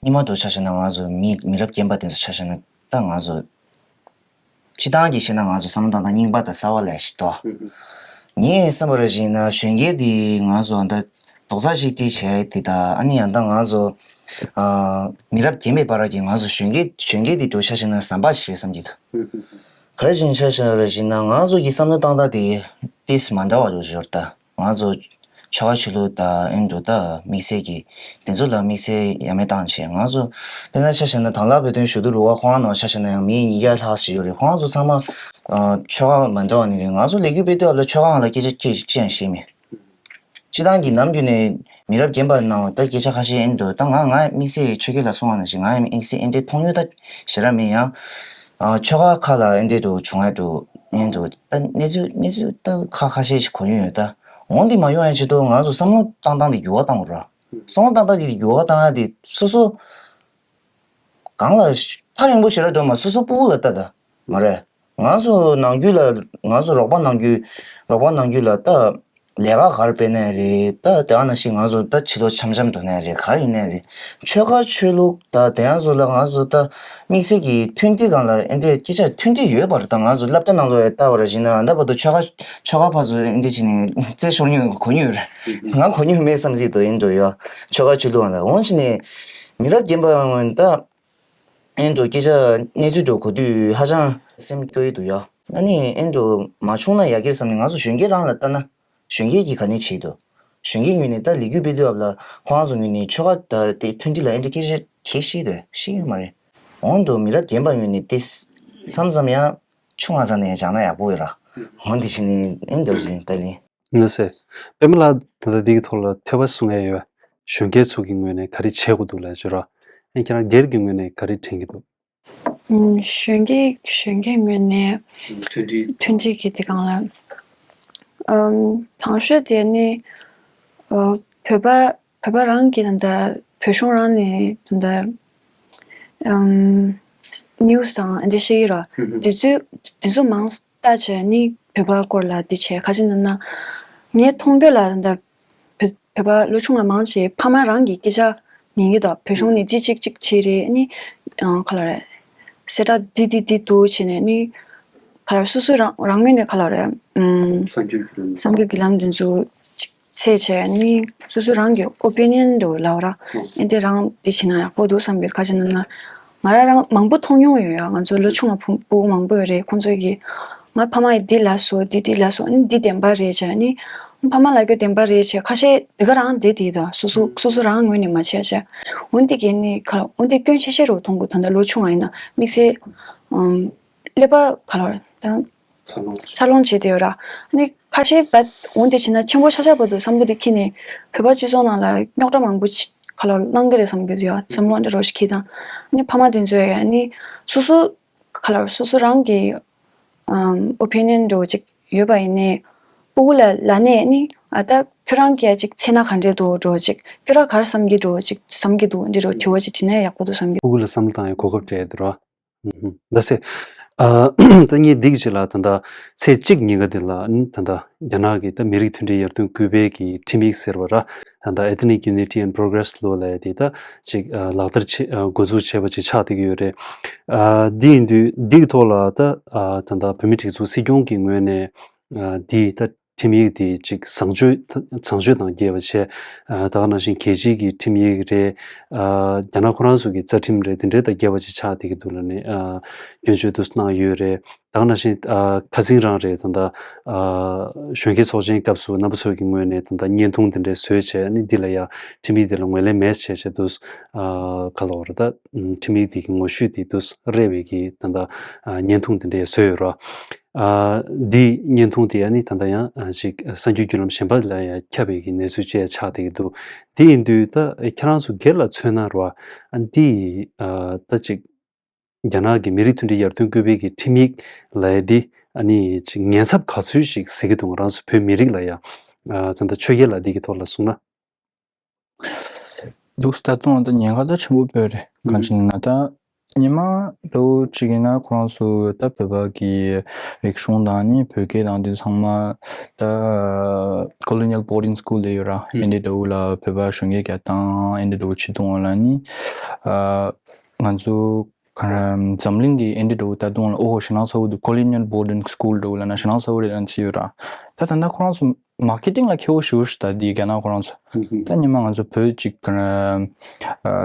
སྔོན་མ་དུ་ཆ་བཞག་ན་ང་ཚོ་མི་མི་རབས་རྒན་པ་དེ་ཚོ་ཆ་བཞག་ན་ད་ང་ཚོ་སྤྱི་བཏང་གི་བཤད་ན་ང་ཚོ་བསམ་བློ་བཏང་སྟངས་རྙིང་པ་དང་གསར་བ་ལས་ཤིག་ཏོ། ངས་བསམ་པ་ར་བཞིན་ན་གཞོན་སྐྱེས་དེ་ང་ཚོ་ད་རྡོག་རྩ་གཅིག་སྒྲིལ་བྱས་དེ་ད་ཨ་ནི་ཡང་ད་ང་ཚོ་ཨ་མི་རབས་རྒན་པའི་བར་གྱི་ང་ཚོ་གཞོན་སྐྱེས་གཞོན་སྐྱེས་དེ་འགྲོ་ཆ་བཞག་ན་ཟམ་པ་ཞིག་རེད་བསམ་གྱི་འདུག་ག་རེ་བཞིན་ཆ་བཞག་ར་བཞིན་ན་ང་ཚོ་གི་བསམ་བློ་བཏང་སྟངས་དེ་ཏིས་མ་འདྲ་བ་འགྲོ་ཞོར་ད་ང་ཚོ་ཆོལ་ཁ་ཆོས་ལུགས་དང་ཨེ་འདུག་ད་དམིགས་བསལ་གྱི་དེ་ཚོ་ལ་དམིགས་བསལ་ཡ་མེད་བཏང་བྱས་ང་ཚོ་དཔེར་ན་ཆ་བཞག་ན་དང་བླངས་བོད་དོན་ཞུ་གཏུག་རུ་ཁག་ཁོ་རང་ནང་ཆ་བཞག་ན་ཡང་མི་ཉིས་བརྒྱ་ལྷག་ཞིག་ཡོད་རེད། ཁོ་རང་ཚོ་ཚང་མ་ཨ་ཆོལ་ཁ་མ་འདྲ་བ་ནི་རེད། ང་ཚོ་ལས་འགུལ་སྤེལ་དུས་སྐབས་ལ་ཆོལ་ཁ་ཁག་ལ་སྐད་ཆ་ཅི་ཅི་ཡང་བཤད་མེད། སྤྱི་བཏང་གི་ནམ་རྒྱུན་ནས་མི་རབས་རྒན་པ་ནང་ད་སྐད་ཆ་ཁ་ཤས་ཨེ་འདུག་ད་ང་ང་དམིགས་བསལ་ཆོས་སྐྱིད་ལ་གསུང་བ་ནང་བཞིན་ང་ཡང་དམིགས་བསལ་ཨེ་འདྲའི་མཐོང་མྱོང་ད་ཞེ་དྲག་མེད། ཡང་ ཨ་ཆོལ་ཁ་ཁག་ལ་ཨེ་འདྲས་འགྲོ་བྱུང་ཡ་འགྲོ་ཨེ་འགྲོ་ད་གནས་ཚུལ་གནས་ཚུལ་ད་ཁ་ཁ་ཤས་ཤིག་གོ་མྱོང་ཡོད་ད། འོང་འདི་མ་ཡོང་ཡ་ཆེད་དུ་ང་ཚོ་བསམ་བློ་བཏང་སྟངས་འདི་འགྱུར་བ་བཏང་དགོས་ར། བསམ་བློ་བཏང་སྟངས་འདི་འགྱུར་བ་བཏང་ཡ་འདི་སོ་སོ་གང་ལ་ཕར་རིང་པོ་ཞེ་དྲག་འགྲོ་མ་སོ་སོ་སྤུ་གུ་ལ་ལྟ་ད་མ་རེད། ང་ཚོ་ནང་ཁུལ་ལ་ང་ཚོ་རོགས་པ་གནང་རྒྱུ་རོགས་པ་གནང་རྒྱུ་ལ་ལྟ། ལས་ཀ་ག་རེ་སྤེལ་ནའི་རེད་ད། དེ་ཨ་ནང་བཞིན་ང་ཚོ་ད་ཕྱི་ལོགས་འཆམ་འཆམ་འགྲོ་ནའི་རེད། ག་ཡིན་ནའི་རེད། ཆོལ་ཁ་ཆོས་ལུགས་ད་དེ་ཡང་ཚོ་ལ་ང་ཚོ་ད་དམིགས་བསལ་གྱི་མཐུན་སྒྲིལ་སྒང་ལ་ཨེ་འདྲས་སྐད་ཆ་མཐུན་སྒྲིལ་ཡོད་པ་རེད་ད། ང་ཚོ་སློབ་གྲྭ་ནང་ལོགས་ཡ་ལྟ་བ་ར་བཞིན་ན་ད་བར་དུ་ཆོལ་ཁ་ཆོལ་ཁ་ཕར་ཚུར་ཨེ་འདྲས་བྱས་ནས་རྩེད་ཤོར་མྱོང་གོ་མྱོང་ཡོད་རེད། ང་གོ་མྱོང་མེད་བསམ་གྱི་འདུག་ཡིན་འགྲོ་ཡོད་ཆོལ་ཁ་ཆོས་ལུགས་སྒང་ལ་འོང་བྱས་ནས་མི་རབས་རྒན་པ་ད། ཨེ་འདྲ་སྐད་ཆ་གནས་ཚུལ་འདྲ་གོ་དུས་ཧ་ཅང་སེམས་སྐྱོ་ཡི་འདུག་ཡ། ཨ་ནི་ཨེ་འདྲ་མ་བྱུང་ན་ཡག་གི་རེད་བསམ་ནས་ང་ཚོ་གཞོན་སྐྱེས་རང་ལ་ལྟ་ན་གཞོན་སྐྱེས་ཀྱིས་ག་ནས་བྱེད་འདུག་གཞོན་སྐྱེས་ངོས་ནས་ད་ལས་འགུལ་སྤེལ་དུས་བབ་ལ་ཁོ་རང་ཚོ་ངོས་ནས་ཆོལ་ཁ་དང་དེ་མཐུན་སྒྲིལ་ལ་ཨེ་འདྲ་སྐད་ཆ་གྱིས་ཤེས་འདུག་ཤེས་ཡོད་མ་རེད། འོང་འདུག་མི་རབས་རྒན་པ་ངོས་ནས་དེ་མཚམས་མཚམས་ཡང་ཆུང་བ་ཙམ་ནས་སྦྱང་ན་ཡག་པོ་ཡོད་ར། འོང་འདི་བྱས་ནས་ཨེ་འདྲ་བྱས་ནས་ལྟ་ནི། ལགས་སེ། པདྨ་ལགས་ད་ལྟ་འདི་གི་ཐོག་ལ་ཐོས་པ་གསུང་ཡ་ཡོད། གཞོན་སྐྱེས་ཚོ་གི་ངོས་ནས་ག་རེ་བྱེད་དགོས་འདུག་ལབ་བྱས་ར། ཨ་ཁྱེད་རང་སྒེར་གྱི་ངོས་ནས་ག་རེ་དྲན་གྱི་འདུག་ཨུམ། གཞོན་སྐྱེས་གཞོན་སྐྱེས་ངོས་ནས་མཐུན་སྒྲིལ་མཐུན་སྒྲིལ་གྱི་དེ་སྒང་ལ། ཨུམ། དང་ཤོས་དེ་ནི་ཨ་བོད་པ་བོད་པ་རང་གི་ད་ལྟ་བོད་གཞུང་རང་ནས་ད་ལྟ་ཨུམ། ནིའུ་སི་དང་འདི་བཤད་ཀྱི་ར། འདི་ཚོ་འདི་ཚོ་མང་ལྟ་བྱས་ནི་བོད་པ་སྐོར་ལ་འདི་བྱས་ཁ་ཅིག་ན་ན། ངའི་མཐོང་ཐོས་ལ་ད་ལྟ་བོད་བོད་པ་ལོ་ཆུང་བ་མང་ཆེ་ཕ་མ་རང་གི་སྐད་ཆ་ཉན་གྱི་འདུག་བོད་གཞུང་ནས་འདི་གཅིག་གཅིག་བྱས་རེད་ནི། ཨང་ག་ལ་རེད། གསལ་བསྒྲགས་འདི་འདི་འདི་འདུག་བྱས་ནས་ནི། ག་ལ་རེད་སོ་སོ་རང་རང་ངོས་ནས་ག་ལ་རེད། ཨང་། གསར་འགྱུར་བརྒྱུད་ལམ། གསར་འགྱུར་བརྒྱུད་ལམ་འདི་ཚོ་གཅིག་བྱས་བྱས་ནི་སོ་སོ་རང་གི་ཨོ་པི་ནི་ཡན་འདྲ་བོ་ལབ་ར། ཨེ་འདི་རང་འདི་བྱས་ན་ཡག་པོ་འདུག་བསམ་པའི་ཁ་ཅིག་ན་ན། ང་རང་རང་མང་པོ་མཐོང་མྱོང་ཡོད་ཡ། ང་ཚོ་ལོ་ཆུང་བ་ཕྲུ་གུ་མང་པོ་ཡོད་རེད། ཁོང་ཚོ་གིས་ང་ཕ་མ་ཡིས་འདི་ལབ་སོང་འདི་འདི་ལབ་སོང་ཨ་ནི་འདི་བདེན་པ་རེད་བྱས་ཨ་ནི་ཕ་མ་ལབ་རྒྱུ་བདེན་པ་རེད་བྱས་ཁ་ཤས་དེ་ག་རང་བསྡད་དེ་དང་སོ་སོ་སོ་སོ་རང་ངོས་ནས་མ་བྱས་བྱས་འོན་ཏེ་གས་ནི་ག་འོན་ཏེ་སྐྱོན་ཆེ་ཤོས་རུ་མཐོང་གི་ད་ལྟ་ལོ་ཆུང་བ་ཡིན་ན་དམིགས་བསལ་ཨམ་ཀླད་པ་ག་ལ་ད། འཚར་ལོངས་བྱེད། འཚར་ལོངས་བྱེད་དེ་ཡོད་ར། ཨ་ནི་ཁ་ཤས་བད་འོང་དེ་བྱས་ན་ཆེན་པོ་ཆགས་ཆགས་བར་དུ་བསམ་བློ་དེ་འཁྱེར་ནས་བོད་པ་སྤྱི་ཚོགས་ནང་ལ་རྙོག་དྲ་མང་པོ་ཅིག་ག་ལ་གནང་གི་རེད་བསམ་གི་འདུག་ཡ། བསམ་བློ་འདི་རོ་ཞིག་འཁྱེར་དང་ཨ་ནི་ཕ་མ་དེ་ཚོས་ཡ་ཨ་ནི་སོ་སོ་ག་ལ་སོ་སོ་རང་གི་ཨོ་པི་ནི་ཡན་འདྲ་བོ་ཅིག་ཡོད་པ་ཡིན་ནའི་སྤུ་གུ་ལ་ལ་ནས་ཨ་ནི་ཨ་ད་ཁྱོད་རང་གི་ཡ་ཅིག་ཚེ་ན་ག་འདྲས་འདུག་འདྲ་བོ་ཅིག་ཁྱོད་རང་ག་རེ་བསམ་གི་འདྲ་བོ་ཅིག་བསམ་གི་འདུག་འདི་འདྲ་བོ་དྲི་བ་ཅིག་དྲིས་ན་ཡག་པོ་འདུག་བསམ་གི་འདུག་སྤུ་གུ་ལ་བསམ་བློ་བཏང་ཡ་གོ་སྐབས་སྤྲད་ཡ་དེ་རོ། ལགས་སེ། ཨ། ད་ངས་འདི་གི་ཆེད་ལ་ད་ལྟ་ཚེས་གཅིག་ཉིན་ཀ་འདི་ལ་ནི་ད་ལྟ་རྒྱ་ནག་གི་ད་མི་རིགས་མཐུན་སྒྲིལ་ཡར་ཐོན་སྐུལ་སྤེལ་གྱི་ཁྲིམས་ཡིག་ཟེར་བ་ར་ད་ལྟ་Ethnic Unity and Progress Law ལབ་ཡ་དེ་ད་ཅིག་ཨ་ལག་བསྟར་བྱེད་ཨ་འགོ་འཛུགས་བྱས་པ་ཅིག་ཆགས་བསྡད་ཀྱི་ཡོད་རེད། ཨ་འདི་ཡིན་དུས་འདི་གི་ཐོག་ལ་ད་ཨ་ད་ལྟ་བོད་མིའི་སྒྲིག་འཛུགས་སྲིད་སྐྱོང་གི་ངོས་ནས་ཨ་འདི་ད་ཁྲིམས་ཡིག་དེ་ཅིག་བཟང་སྤྱོད་བཟང་སྤྱོད་དང་རྒྱས་པ་བྱས། ཨ་ད་ག་ནང་བཞིན་རྒྱལ་སྤྱིའི་གི་ཁྲིམས་ཡིག་རེད། ཨ་རྒྱ་ནག་ཁོ་རང་ཚོ་གི་རྩ་ཁྲིམས་རེད་དེ་འདྲའི་དང་རྒྱས་པ་ཅིག་ཆགས་བསྡད་ཀྱི་འདུག་ལབ་ནས་ཨ་སྐྱོན་བརྗོད་དུ་གནང་ཡོད་རེད། ད་ག་ནང་བཞིན་ཨ་ཁ་སང་རང་རེད་ད་ལྟ་ཨ་གཞོན་སྐྱེས་ཚོགས་ཆེན་སྐབས་སུ་རྣམ་པ་ཚོ་གི་ངོས་ནས་ད་ལྟ་བརྙན་ཐུང་དེ་འདྲའི་བཟོས་བྱས་ཨ་ནི་འདི་ལ་ཡ་ཁྲིམས་ཡིག་འདི་ལ་ངོས་ལེན་མེད་བྱས་བྱས་འདུག་ཨ་ག་ལབ་དགོས་རེད་ད་ཁྲིམས་ཡིག་འདི་གི་ངོ་བཤུས་དེ་འདུག་རེད་པའི་གི་ད་ལྟ་ཨ་བརྙན་ཐུང་དེ་འདྲའི་བཟོས་ཡོད་རེད། ཨ་འདི་བརྙན་ཐུང་དེ་ཨ་ནི་ད་ལྟ་ཡང་ཨ་ཅིག་གསར་འགྱུར་བརྒྱུད་ལམ་གཞན་པ་ལ་ཡང་ཁྱབ་པའི་གི་གནས་ཚུལ་བཅས་ཆགས་བསྡད་ཀྱི་འདུག་དེ་ཡིན་དུས་ད་ཁྱེད་རང་ཚོ་སྒེར་ལ་མཚོན་ན་རེད་བ། ཨ་འདི་ཨ་ད་ཅིག་རྒྱ་ནག་གི་མི་རིགས་མཐུན་སྒྲིལ་ཡར་ཐོན་སྐུལ་སྤེལ་གྱི་ཁྲིམས་ཡིག་ལབ་ཡ་འདི་ཨ་ནི་ཅིག་ཉེན་ཚབས་ག་ཚོད་ཞིག་གཟིགས་ཀྱི་འདུག་ང་རང་ཚོ་བོད་མི་རིགས་ལ་ཡང་ཨ་ད་ལྟ་ཆོས་རྒྱལ་ལགས་འདི་གི་ཐོག་ལ་གསུངས་ན། འདུག་ད་དུང་ད་ཉེན་ཁ་ད་ཆེན་པོ་དཔེ་རེད། གང་ཅི་ན་ད་སྔོན་མ་འདྲ་བོ་ཅིག་ཡིན་ན་ཁོ་རང་ཚོ་ད་བོད་པ་གི་རིག་གཞུང་དང་ནི་བོད་སྐད་དང་དེ་ཚང་མ་ད་colonial boarding school དེ་ཡོད་ར། ཨེ་འདྲ་འདྲ་བོ་ལ་བོད་པ་གཞོན་སྐྱེས་རྒྱག་སྟངས་ཨེ་འདྲ་འདྲ་བོ་བྱེད་དུས་ལ་ནི་ང་ཚོ་ག་རེ་འཛམ་གླིང་གི་ཨེ་འདྲ་འདྲ་བོ་ད་དུང་ལ་ཨོ་ཧོ་ཞེད་སྣང་ཚ་བོ་འདུག colonial boarding school འདྲ་བོ་ལ་ན་ཞེད་སྣང་ཚ་བོ་རེད་ལབ་ནས་བྱས་ཡོད་ར། ད་ད་ལྟ་ཁོ་རང་ཚོ་མར་ཀེ་ཊིང་ལ་མཁས་པོ་ཞེ་པོ་ཞིག་ད་འདི་རྒྱ་ནག་ཁོ་རང་ཚོ་ད་སྔོན་མ་ང་ཚོ་བོད་ཅིག་ག་རེ་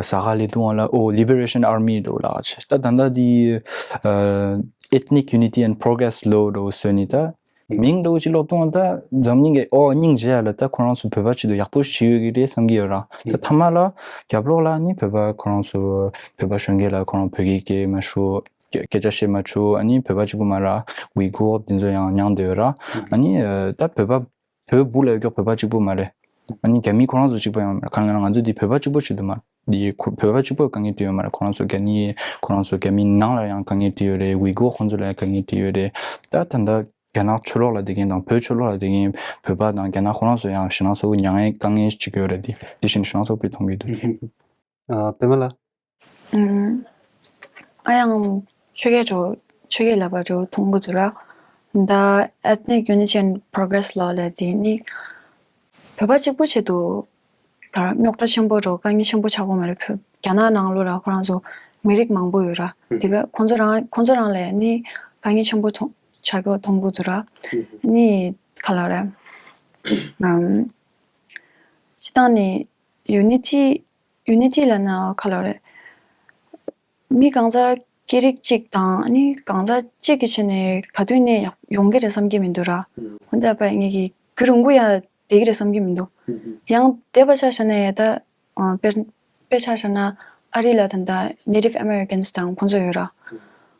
ཟ་ཁང་ལས་དུང་བ་ལ་ཨོ་Liberation Army འདྲ་བོ་ལ་ཆེ་ད་ད་ལྟ་འདི་Ethnic Unity and Progress Law འདྲ་བོ་བཟོས་ནི་ད། མིང་འདྲ་བོ་ཅིག་ཀློག་དུས་ད་འཛམ་གླིང་གི་ཨོ་སྙིང་རྗེ་ཡ་ལ་ད་ཁོ་རང་ཚོ་བོད་པ་ཆེད་དུ་ཡག་པོ་ཞིག་ཡོད་ཀྱི་རེད་བསམ་གྱི་ཡོད་ར། ད་མཐའ་མ་ལ་རྒྱབ་ལོགས་ལ་ནི་བོད་པ་ཁོ་རང་ཚོ་བོད་པ་གཞོན་སྐྱེས་ལ་ཁོ་རང་བོད་སྐད་སྐྱེལ་མ་ཆོག་སྐད་སྐད་ཆ་བཤད་མ་ཆོག་ཨ་ནི་བོད་པ་གཅིག་པུ་མ་ར་ཝི་གུར་དེ་ཚོ་ཡང་མྱངས་བསྡད་ཡོད་ར། ཨ་ནི་ད་བོད་པ་བོད་སྦུག་ལ་ཡོད་ཀྱོག་བོད་པ་གཅིག་པུ་མ་རེད། ཨ་ནི་རྒྱ་མི་ཁོ་རང་ཚོ་གཅིག་པུ་ཡང་མ་རེད། གང་ལབ་ན་ང་ཚོ་འདི་བོད་པ་གཅིག་པུ་ཆེད་དུ་མ་རེད། འདི་ཁོ་བོད་པ་གཅིག་པོར་དཀའ་ངལ་འདི་ཡོད་མ་རེད། ཁོ་རང་ཚོ་རྒྱ་མི་ཁོ་རང་ཚོ་རྒྱ་མི་ནང་ལ་ཡང་དཀའ་ངལ་འདི་ཡོད་རེད། ཝི་གོ་ཁོང་ཚོ་ལ་ཡང་དཀའ་ངལ་འདི་ཡོད་རེད། ད་ད་ལྟ་རྒྱ་ནག་ཕྱི་ལོགས་ལ་བསྡད་མཁན་དང་བོད་ཕྱི་ལོགས་ལ་བསྡད་མཁན་བོད་པ་དང་རྒྱ་ནག་ཁོ་རང་ཚོ་ཡང་ཞེད་སྣང་ཚ་པོ་མྱངས་ཡས་དཀའ་ངལ་ཅིག་ཡོད་རེད། དེ་དེ་བཞིན་ཞེད་སྣང་ཚ་པོ་མཐོང་གི་འདུག་ཨ། པད་མ་ལགས། ཨུམ། ཨ་ཡང་ཆོས་རྒྱལ་འགྲོ་ཆོས་རྒྱལ་ལགས་པ་འགྲོ་མཐོང་གི་འདུག་ར། ད་Ethnic Unity and Progress ལོ་ལ་དེ་ནི་བོད་པ་གཅིག་པུ་ཆེད་དུ་ད་རྙོག་དྲ་ཆེན་པོ་འགྲོ་དཀའ་ངལ་ཆེན་པོ་ཆགས་ཀྱི་མ་རེད། བོད་རྒྱ་ནག་ནང་ལོ་ལ་ཁོ་རང་ཚོ་མི་རིགས་མང་པོ་ཡོད་ར། དེ་ག་ཁོང་ཚོ་རང་ཁོང་ཚོ་རང་ལ་ནི་དཀའ་ངལ་ཆེན་པོ་མཐོང་ཆགས་ཀྱི་མཐོང་གི་འདུག་ར། ནི་ག་ལ་ར། ཨམ། སྤྱི་བཏང་ནི་Unity Unity ལབ་ན་ག་ལ་རེད། མི་གང་ཟག་སྐད་རིགས་གཅིག་དང་ནི་གང་ཟག་གཅིག་གི་ཆ་ནས་ག་དུས་ནས་ཡག་ཡོང་གི་རེད་བསམ་གྱི་མི་འདུག་ར། ཧུན་ད་པ་ངེད་ཀྱི་རྒྱུན་རིང་པོ་ཡང་བསྡད་ཀྱི་རེད་བསམ་གྱི་མི་འདུག་ཡང་བསྡད་པ་ཆ་བཞག་ན་ཡ་ད་ཨ་དཔེ་དཔེ་ཆ་བཞག་ན་ཨ་རི་ལ་ད་ལྟ་Native Americans དང་ཁོང་ཚོ་ཡོད་ར།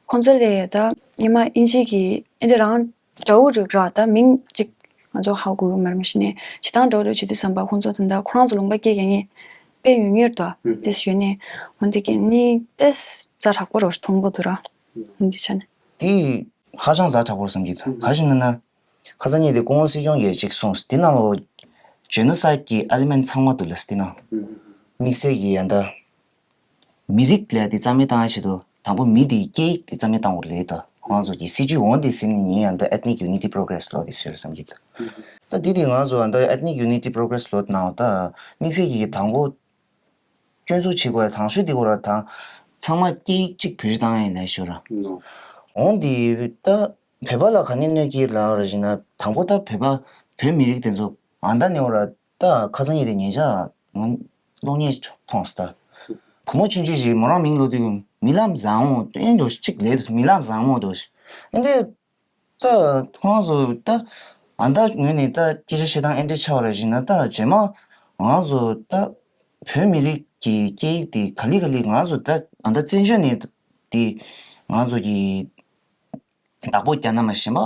ཁོང་ཚོ་ལས་ཡ་ད་ཉི་མ་དབྱིན་ཇི་གི་ཨེ་འདྲ་རང་འདྲ་བོ་རིགས་ར། ད་མིང་གཅིག་ང་ཚོ་ཧ་གོ་གི་མ་རེད། མ་གཞི་ནས་བྱེད་སྟངས་འདྲ་བོ་རིགས་བྱེད་དུས་ཙམ་པ་ཁོང་ཚོ་ད་ལྟ་ཁོ་རང་ཚོ་ལུང་པ་སྐད་རྒྱག་མཁན་དཔེ་ཡོད་མྱོང་དོ། དེ་ཡོད་ནས་འོན་ཏེ་ཀྱེ་ནི་ཏེས་ཛ་དྲག་པོ་རོ་མཐོང་གི་འདུག་ར། འདི་ཆ་ནས། དེ་ཧ་ཅང་ཛ་དྲག་པོ་རེད་བསམ་གྱི་འདུག་ག་ཞིག་ན་ན། ཁ་སང་ཉིན་དེ་སྐུ་ངོ་སྲིད་སྐྱོང་གིས་ཅིག་གསུངས། དེ་ནང་ལོ་genocide གི་element ཚང་མ་འདུག་ལ། དེ་ནང་དམིགས་བསལ་གྱི་ཡ་འདྲ། མི་རིགས་ལ་དེ་རྩ་མེད་བཏང་ཡ་ཆེད་དུ་དང་པོ་མི་དེའི་སྐད་ཡིག་དེ་རྩ་མེད་བཏང་དགོས་རེད་ད། ཁོང་ཚོ་གི་སྲིད་ཇུས་འོང་དེ་ཟིན་ནས་ཉིན་ཡང་ད་Ethnic Unity Progress ལོ་དེ་བཟོས་བསམ་གྱི་འདུག་ད་དེ་དེ་ང་ཚོ་ད་Ethnic Unity Progress ལོ་ནང་ད་དམིགས་བསལ་གྱི་དང་པོ་སྐྱོན་འཛུགས་བྱེད་དགོས་ཡ་དང་ཤོས་དེ་གོ་ར་དང་ཚང་མ་སྐད་ཡིག་གཅིག་བེད་སྤྱོད་བཏང་ཡ་ལས་ཤོར་ར། འོང་དེ་ད་བོད་པ་ལ་ག་ནས་གནོད་སྐྱེལ་ལ་ར་བཞིན་ན་དང་པོ་ད་བོད་པ་བོད་མི་རིགས་དེ་ཚོ་ཨ་ད་ནས་འོ་ར་ད་ཁ་སང་ཉིན་དེ་ཉེ་ཆར་ང་གློག་བརྙན་མཐོང་སོང་ད། བུ་མོ་ཆུང་ཆུང་ཞིག་མོ་རང་མིང་ལོ་དུས་རྨི་ལམ་བཟང་བོ་ཨེ་འདྲ་གཅིག་ལས་འདུག་རྨི་ལམ་བཟང་བོ་འདུག་ཨེ་འདྲ་ད་ཁོང་ཚོ་ད་ཨ་ད་ངོས་ནས་ད་སྐད་ཆ་བཤད་སྟངས་ཨེ་འདྲ་ཆགས་པ་རེད་བཞིན་ན། ད་རྗེས་མ་ང་ཚོ་ད་བོད་མི་རིགས་ཀྱི་སྐད་ཡིག་དེ་ག་ལེ་ག་ལེ་ང་ཚོ་ད་ཨ་ད་བཙན་བྱོལ་ནས་དེ་ང་ཚོ་གི་བདག་པོ་རྒྱ་ནག་མ་གཞན་པ་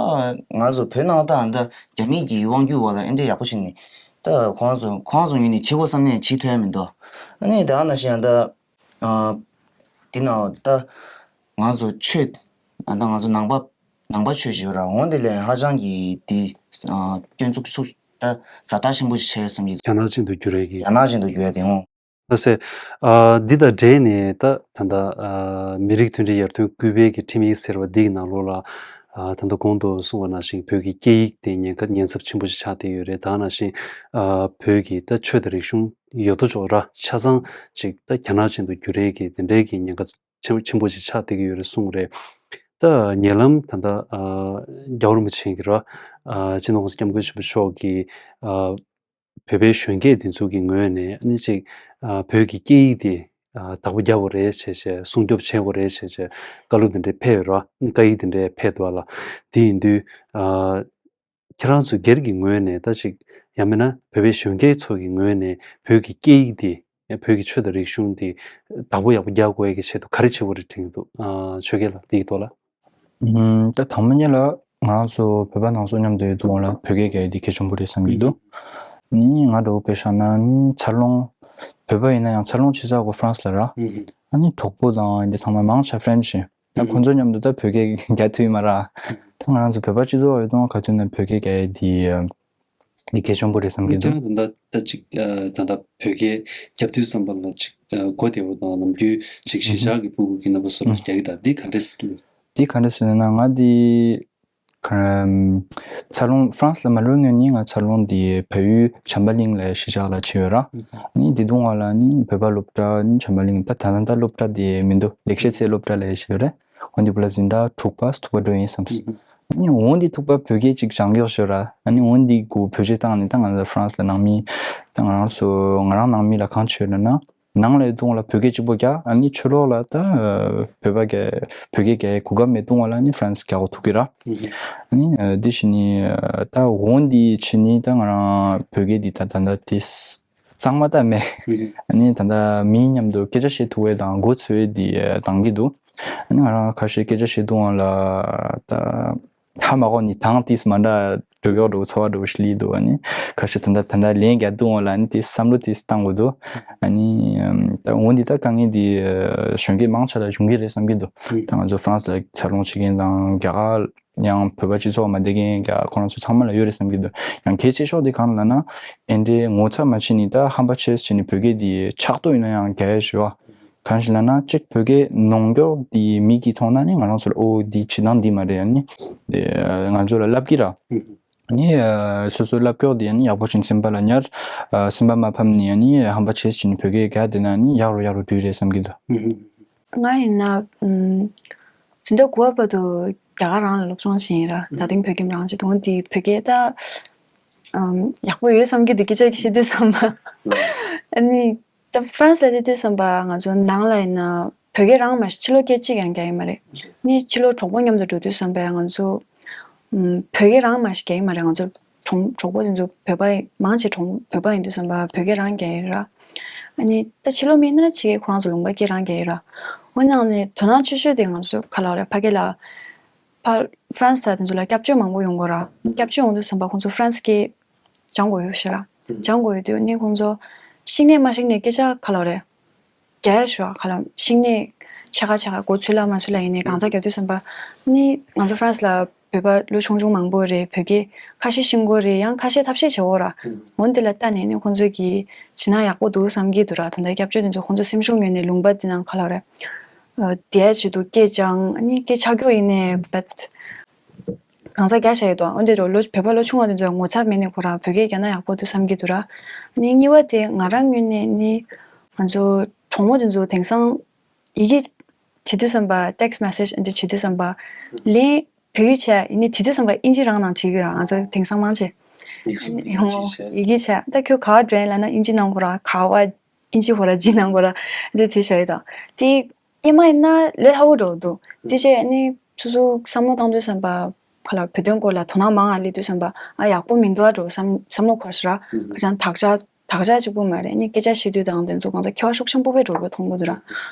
ང་ཚོ་བོད་ནང་ད་ད་རྒྱ་མི་གི་དབང་སྒྱུར་འོག་ལ་ཨེ་འདྲ་ཡག་པོ་བྱས་ནས་ད་ཁོང་ཚོ་ཁོང་ཚོ་ངོས་ནས་བྱེད་དགོས་བསམ་ནས་བྱེད་ཐུབ་ཡ་མི་འདུག་ཨ་ནི་ད་ནང་བཞིན་ད་འདི་ནང་ད་ང་ཚོ་ཆོས་ད་ང་ཚོ་ནང་པ་ནང་པ་ཆོས་ཞིག་ཡོད་ར། འོང་དེ་ལས་ཧ་ཅང་གི་འདི་སྐྱོན་འཛུགས་ཚུགས་ད་ཛ་དྲག་ཆེན་པོ་ཞིག་བྱས་བསམ་གྱི་འདུག་རྒྱ་ནག་ཅན་དུ་འགྱུར་ཡས་ཀྱི། རྒྱ་ནག་ཅན་དུ་འགྱུར་ཡ་དེ་འོང་། ལགས་སེ། ཨ། འདི་དང་འབྲེལ་ནས་ད་ད་ལྟ་ཨ། མི་རིགས་མཐུན་སྒྲིལ་ཡར་ཐོན་སྐུལ་སྤེལ་གྱི་ཁྲིམས་ཡིག་ཟེར་བ་འདི་གི་ནང་ལོགས་ལ་ཨ། ད་ལྟ་གོང་དུ་གསུངས་པ་ནང་བཞིན་བོད་ཀྱི་སྐད་ཡིག་དེ་ཉེན་ཁ་ཉེན་ཚབས་ཆེན་པོ་ཞིག་ཆགས་བསྡད་ཡོད་རེད། ད་ནང་བཞིན་ཨ། བོད་ཀྱི་ད་ཆོས་དང་རིག་གཞུང་ཡོད་དོ་ཅོག་ར་ཆ་ཚང་ཅིག་ད་རྒྱ་ནག་ཅན་དུ་འགྱུར་ཡས་ཀྱི་དེ་འདྲའི་གི་ཉེན་ཁ་ཆེན་ཆེན་པོ་ཞིག་ཆགས་བསྡད་ཀྱི་ཡོད་རེད་གསུངས་རེད། ད་ཉེ་ལམ་ད་ལྟ་ཨ། རྒྱལ་བ་རིན་པོ་ཆེ་གི་ར་ཨ། སྤྱི་ནོར་༸གོང་ས་༸སྐྱབས་མགོན་ཆེན་པོ་མཆོག་གིས་ཨ། བོད་པའི་གཞོན་སྐྱེས་དེ་ཚོ་གི་ངོས་ནས་ཨ་ནི་ཅིག་ཨ། བོད་ཀྱི་སྐད་ཡིག་དེ་ཨ། བདག་པོ་རྒྱག་དགོས་རེད་བྱས་བྱས་སྲུང་སྐྱོབ་བྱེད་དགོས་རེད་བྱས་བྱས་བཀའ་སློབ་དེ་འདྲ་ཕེབས་ཡོད་ར། བཀའ་ཡིག་དེ་འདྲ་ཕེབས་འདུག་ཨ་ལ། དེ་ཡིན་དུས་ཨ། ཁྱེད་རང་ཚོ་སྒེར་གྱི་ངོས་ནས་ད་ཅིག་ཡང་མིན་ན་བོད་པའི་གཞོན་སྐྱེས་ཚོ་གི་ངོས་ནས་བོད་ཀྱི་སྐད་ཡིག་དེ་ཡང་བོད་ཀྱི་ཆོས་དང་རིག་གཞུང་དེ་བདག་པོ་ཡག་པོ་རྒྱག་དགོས་ཡ་གི་ཆེད་དུ་ག་རེ་བྱེད་དགོས་རེད་དྲན་གྱི་འདུག་ཨ། ཆོས་རྒྱལ་ལགས་འདི་གི་ཐོག་ལ། ཨུམ། ད་དང་པོ་ཉིད་ལ་ང་ཚོ་བོད་པ་ནང་ཚོ་མཉམ་དུ་ཡོད་དུས་ལ་བོད་སྐད་རྒྱག་ཡ་འདི་གལ་ཆེན་པོ་རེད་བསམ་གྱི་འདུག་ནི་ང་འདྲ་བོ་དཔེ་བཞག་ན་ནི་འཚར་ལོངས་བོད་པ་ཡིན་ན་ཡང་འཚར་ལོངས་བྱེད་ས་གོ་ཧྥ་རན་སི་ལ་ར། ཨ་ནི་གྲོགས་པོ་དང་འདི་ཚང་མ་མང་ཆེ་ཧྥ་རན་སི་ཡིན། ད་ཁོ་ཚོ་མཉམ་དུ་ད་བོད་སྐད་རྒྱག་ཐུབ་ཡོད་མ་ར། ད་ང་རང་ཚོ་བོད་པ་སྤྱི་ཚོགས་ཡོད་དུས་ག་དུས་ན་བོད་སྐད་རྒྱག་ཡ་འདི་འདི་གལ་ཆེན་པོ་རེད་བསམ་གྱི་འདུག་ཁྱེད་རང་ད་ལྟ་ད་ཅིག་ད་ལྟ་བོད་སྐད་རྒྱབ་དུས་བསམ་པ་ལ་ཅིག་གོ་བདེ་བོ་དང་ནམ་རྒྱུན་ཅིག་གཞིས་ཆགས་ཀྱི་སྤུ་གུ་གི་རྣམ་པ་སོགས་ལ་རྒྱག་གི་ད་འདི་ག་འདྲས་ཟེར། འདི་ག་འདྲས་ཟེར་ན་ང་འདི་འཚར་ལོངས་ཧྥ་རན་སི་ལ་མ་ལོག་སྔོན་ནས་ང་འཚར་ལོངས་འདི་བལ་ཡུལ་བྱམས་པ་གླིང་ལ་གཞིས་ཆགས་ལ་ཕྱིན་ཡོད་ར། ནི་འདི་དུས་ང་ལ་ནི་བོད་པ་སློབ་གྲྭ་ནི་བྱམས་པ་གླིང་ད་ད་ད་ལྟ་སློབ་གྲྭ་འདི་མི་འདུག་ལེགས་བཤད་ཚེ་སློབ་གྲྭ་ལ་ཕྱིན་ཡོད་རེད། འོན་ཏེ་བུ་ལ་འཛིན་གྲྭ་དྲུག་པ་ཐུག་པ་འགྲོ་ཡིན་བསམ། ཨ་ནི་འོན་ཏེ་ཐུག་པ་བོད་སྐད་ཅིག་སྦྱང་གི་ཡོད་ཤོད་ར། ཨ་ནི་འོན་ཏེ་གུ་བོད་སྐད་བཏང་ནས་ད་ང་ཚོ་ཧྥ་རན་སི་ལ་ནང་མི་ད་ང་རང་ཚོ་ང་རང་ནང་མི་ལ་གང་བྱོས་ལ་ན་ནང་ལ་ཡོད་དུས་ལ་བོད་སྐད་གཅིག་པོ་རྒྱག་ཨ་ནི་ཕྱི་ལོགས་ལ་ད་བོད་པ་རྒྱག་བོད་སྐད་རྒྱག་གོ་སྐབས་མེད་དུས་ལ་ནི་ཧྥ་རན་སི་རྒྱག་གོ་ཐུག་གི་ར། ཨ་ནི་དེ་བཞིན་ནི་ད་འོན་ཏེ་ཕྱི་ནི་ད་ང་རང་བོད་སྐད་འདི་ད་ད་ད་དེ། གཙང་མ་ད་མེད། ཨ་ནི་ད་ལྟ་མིའི་མཉམ་དུ་སྐད་ཆ་བཤད་ཐུབ་པའི་དང་མགོ་ཚོས་ཏེ་འདང་གི་འདུག་ཨ་ནི་ང་རང་ཁ་ཤས་སྐད་ཆ་བཤད་དུས་ལ་ད་ཧ་མ་གོ་ནི་དང་ཏིས་མ་འདྲ་ ཤོད་ཀྱོག་འགྲོ་ཚོར་བ་འགྲོ་ཞིག་ལི་འདུག་ཨ་ནི་ཁ་ཤས་ད་ལྟ་ད་ལྟ་ལན་རྒྱག་འདུག་འོང་ལ་ཨ་ནི་དེ་བསམ་བློ་དེ་བཏང་དགོས་འདུག་ཨ་ནི་ད་འོན་ཏེ་ད་དཀའ་ངལ་དེ་གཞོན་སྐྱེས་མང་ཆེ་ལ་བྱུང་གི་རེད་བསམ་གྱི་འདུག་ད་ང་ཚོ་ཧྥ་རན་སི་ལ་འཚར་ལོངས་བྱེད་མཁན་དང་རྒྱ་གར་ཡང་བོད་པ་སྤྱི་ཚོགས་མ་བསྡད་མཁན་རྒྱ་ཁོ་རང་ཚོ་ཚང་མ་ལ་ཡོད་རེད་བསམ་གྱི་འདུག་ཡང་གལ་ཆེ་ཤོས་དེ་གང་ལ་ན་ཨེ་འདྲའི་ངོ་ཚ་མ་བྱེད་ནི་ད་ཧམ་པ་ཆེ་བྱེད་ནི་བོད་སྐད་དེ་ཕྱག་ཏོ་ཡིན་ན་ཡང་རྒྱ་ཡ་ཞུ་བ། གང་ཞིག་ལབ་ན་གཅིག་བོད་སྐད་ནོར་འཁྲུལ་འདི་མིག་གིས་མཐོང་ན་ནི་ང་རང་ཚོ་ལ་ཨོ་འདི་བྱེད་སྟངས་འདི་མ་རེད་ཨ་ནི་ང་ཚོ་ལ་ལབ་ཀྱི་ར། ཨ་ནི་སོ་སོ་ལབ་ཀྱོག་འདི་ཨ་ནི་ཡག་པོ་བྱུང་སེམས་པ་ལ་ཉར། སེམས་པ་མ་ཕམ་ནི་ཨ་ནི་ཧམ་པ་བྱེད་བྱེད་ནི་བོད་སྐད་རྒྱག་བསྡད་ན་ནི་ཡག་རུ་ཡག་རུ་འགྲོ་གི་རེད་བསམ་གྱི་འདུག་ང་ཡིན་ན་ཨམ། འཛིན་གྲྭ་དགུ་པ་བར་དུ་རྒྱ་གར་རང་ལ་སློབ་སྦྱོང་བྱས་ཡིན་ར། ད་ཐེངས་བོད་ཁྱིམ་རང་བྱས་དོན་དེ་བོད་སྐད་ད་ཨམ། ཡག་པོ་ཡོད་བསམ་གྱི་འདུག་སྐད་ཆ་བཤད་དུས་བསམ་པ། ཨ་ནི། ད་ཧྥ་རན་སི་ལ་བསྡད་དུས་བསམ་པ་ང་ཚོ་ནང་ལ་ཡིན་ན་བོད་སྐད་རང་མ་ཤེས་ཕྱི་ལོགས་སྐད་ཅིག་ཡང་རྒྱག་གི་མ་རེད། ནི་ཕྱི་ལོགས་གྲོགས་པོ་མཉམ་དུ་འགྲོ་དུས་བསམ་པ་ང་ཚོ་ཨམ། བོད་སྐད་རང་མ་ཤེས་རྒྱག་གི་མ་རེད། ང་ཚོ་གྲོགས་གྲོགས་པོ་དེ་ཚོ་བོད་པ་ཡིན་མང་ཆེ་གྲོགས་བོད་པ་ཡིན་དུས་བསམ་པ་བོད་སྐད་རང་རྒྱག་གི་ར། ཨ་ནི་ད་ཕྱི་ལོགས་མིན་ན་ཕྱི་རྒྱལ་ཁོ་རང་ཚོ་ལུང་པ་སྐད་རང་རྒྱག་གི་ར། འོ་ནང་ནས་དོ་སྣང་ཆེ་ཤོས་དེ་ང་ཚོ་ག་ལ་རེད་ཕ་གི་ལ། ཕར་ཧྥ་རན་སི་དང་དེ་ཚོ་ལ་སྐྱབས་བཅོལ་མང་པོ་ཡོང་གི་ར། སྐྱབས་བཅོལ་ཡོང་དུས་བསམ་པ་ཁོང་ཚོ་ཧྥ་རན་སི་སྐད་སྦྱང་དགོས་ཡོད་ཤག་ར། སྦྱང་དགོས་ཡོད་དུས་ནི་ཁོང་ཚོ་ཤིང་ནས་མ་ཤིང་ནས་སྐད་ཆ་ག་ལ་རེད། རྒྱ་ཤོག་ག་ལ་ཤིང་ནས་ཆ་ག་ཆ་ག་གོ་ཚུལ་ལ་མ་ཚུལ་ལ་ཡིན་ནས་གང་ཚ་རྒྱག་དུས་བསམ་པ་ནི་ང་ཚོ་ཧྥ་རན་སི་ལ་བོད་པ་ལོ་ཆུང་ཆུང་མང་པོ་རེད། བོད་སྐད་ཁ་ཤས་ཤེས་ཀྱི་རེད། ཡང་ཁ་ཤས་ཐབས་ཤེས་བྱེད་འོ་ར། འོན་དེ་ལ་ལྟ་ནས་ནི་ཁོང་ཚོ་གིས་བྱེད་ན་ཡག་པོ་འདུག་བསམ་གྱི་འདུག་ར། ད་ལྟ་སྐྱབས་བཅོལ་དེ་ཚོ་ཁོང་ཚོ་སེམས་ཤུགས་ཉོས་ནས་ལུང་པ་འདི་ནང་ག་ལ་རེད། དེའི་ཆེད་དུ་སྐད་སྦྱང་ཨ་ནི་སྐད་ཆ་རྒྱུ་ཡིན་ནས་བད། གང་ཟག་རྒྱ་ཤ་ཡོད་དོ། འོན་ཏེ་རོ་ལོ་བོད་པ་ལོ་ཆུང་བ་དེ་ཚོ་ངོ་ཚ་མེད་ནས་ཁོ་རང་བོད་སྐད་རྒྱག་ན་ཡག་པོ་འདུག་བསམ་གྱི་འདུག་ར། ཨ་ནི་གཉིས་པ་དེ་ང་རང་ངོས་ནས་ནི་ང་ཚོ་གྲོགས་མོ་དེ་ཚོ་དེང་སང་ཡི་གེ་བྲིས་དུས་བསམ་པ་text message ཨ་འདྲ་བྲིས་དུས་བསམ་པ་ལན་བོད་ཡིག་བྱས་ཡིན་ནི་བྲིས་དུས་བསམ་པ་ཨིན་ཇི་རང་ནང་བྲིས་གི་ར། ང་ཚོ་དེང་སང་མང་ཆེ་ཡིག་གཟུགས་ཡིག་གེ་བྱས། ཡིག་གེ་བྱས་ད་ཁྱོད་ག་བ་འགྲོ་ཡིན་ལབ་ན་ཨིན་ཇི་ནང་ཁོ་ར་ག་བ། ཨིན་ཇི་ཧོ་ར་ཇི་ནང་གོ་ར་འདྲ་བྱེད་བྱ་ཡི་དང་དེ་ཨེ་མ་ཡིན་ན་ལས་སླ་བོ་འགྲོ་འདུག་དེ་བྱས་ནི་སོ་སོ་བསམ་བློ་བཏང་དུས་བསམ་པ་ཁ་ལ་བོད་དོན་སྐོར་ལ་དོ་སྣང་མང་ང་སླེབས་དུས་བསམ་པ་ཨ་ཡག་པོ་མི་འདུག་ཨ་འགྲོ་བསམ་བསམ་བློ་འཁོར་སོང་ར། ཁ་ཅང་དག་ཆ་དག་ཆ་གཅིག་པུ་མ་རེད། ནི་སྐད་ཆ་བཤད་དུས་དང་དེ་ཚོ་གང་ལྟར་ཁྱད་པར་ཤུགས་ཆེན་པོ་བས་འགྲོ་གི་མཐོང་གི་འདུག་ར།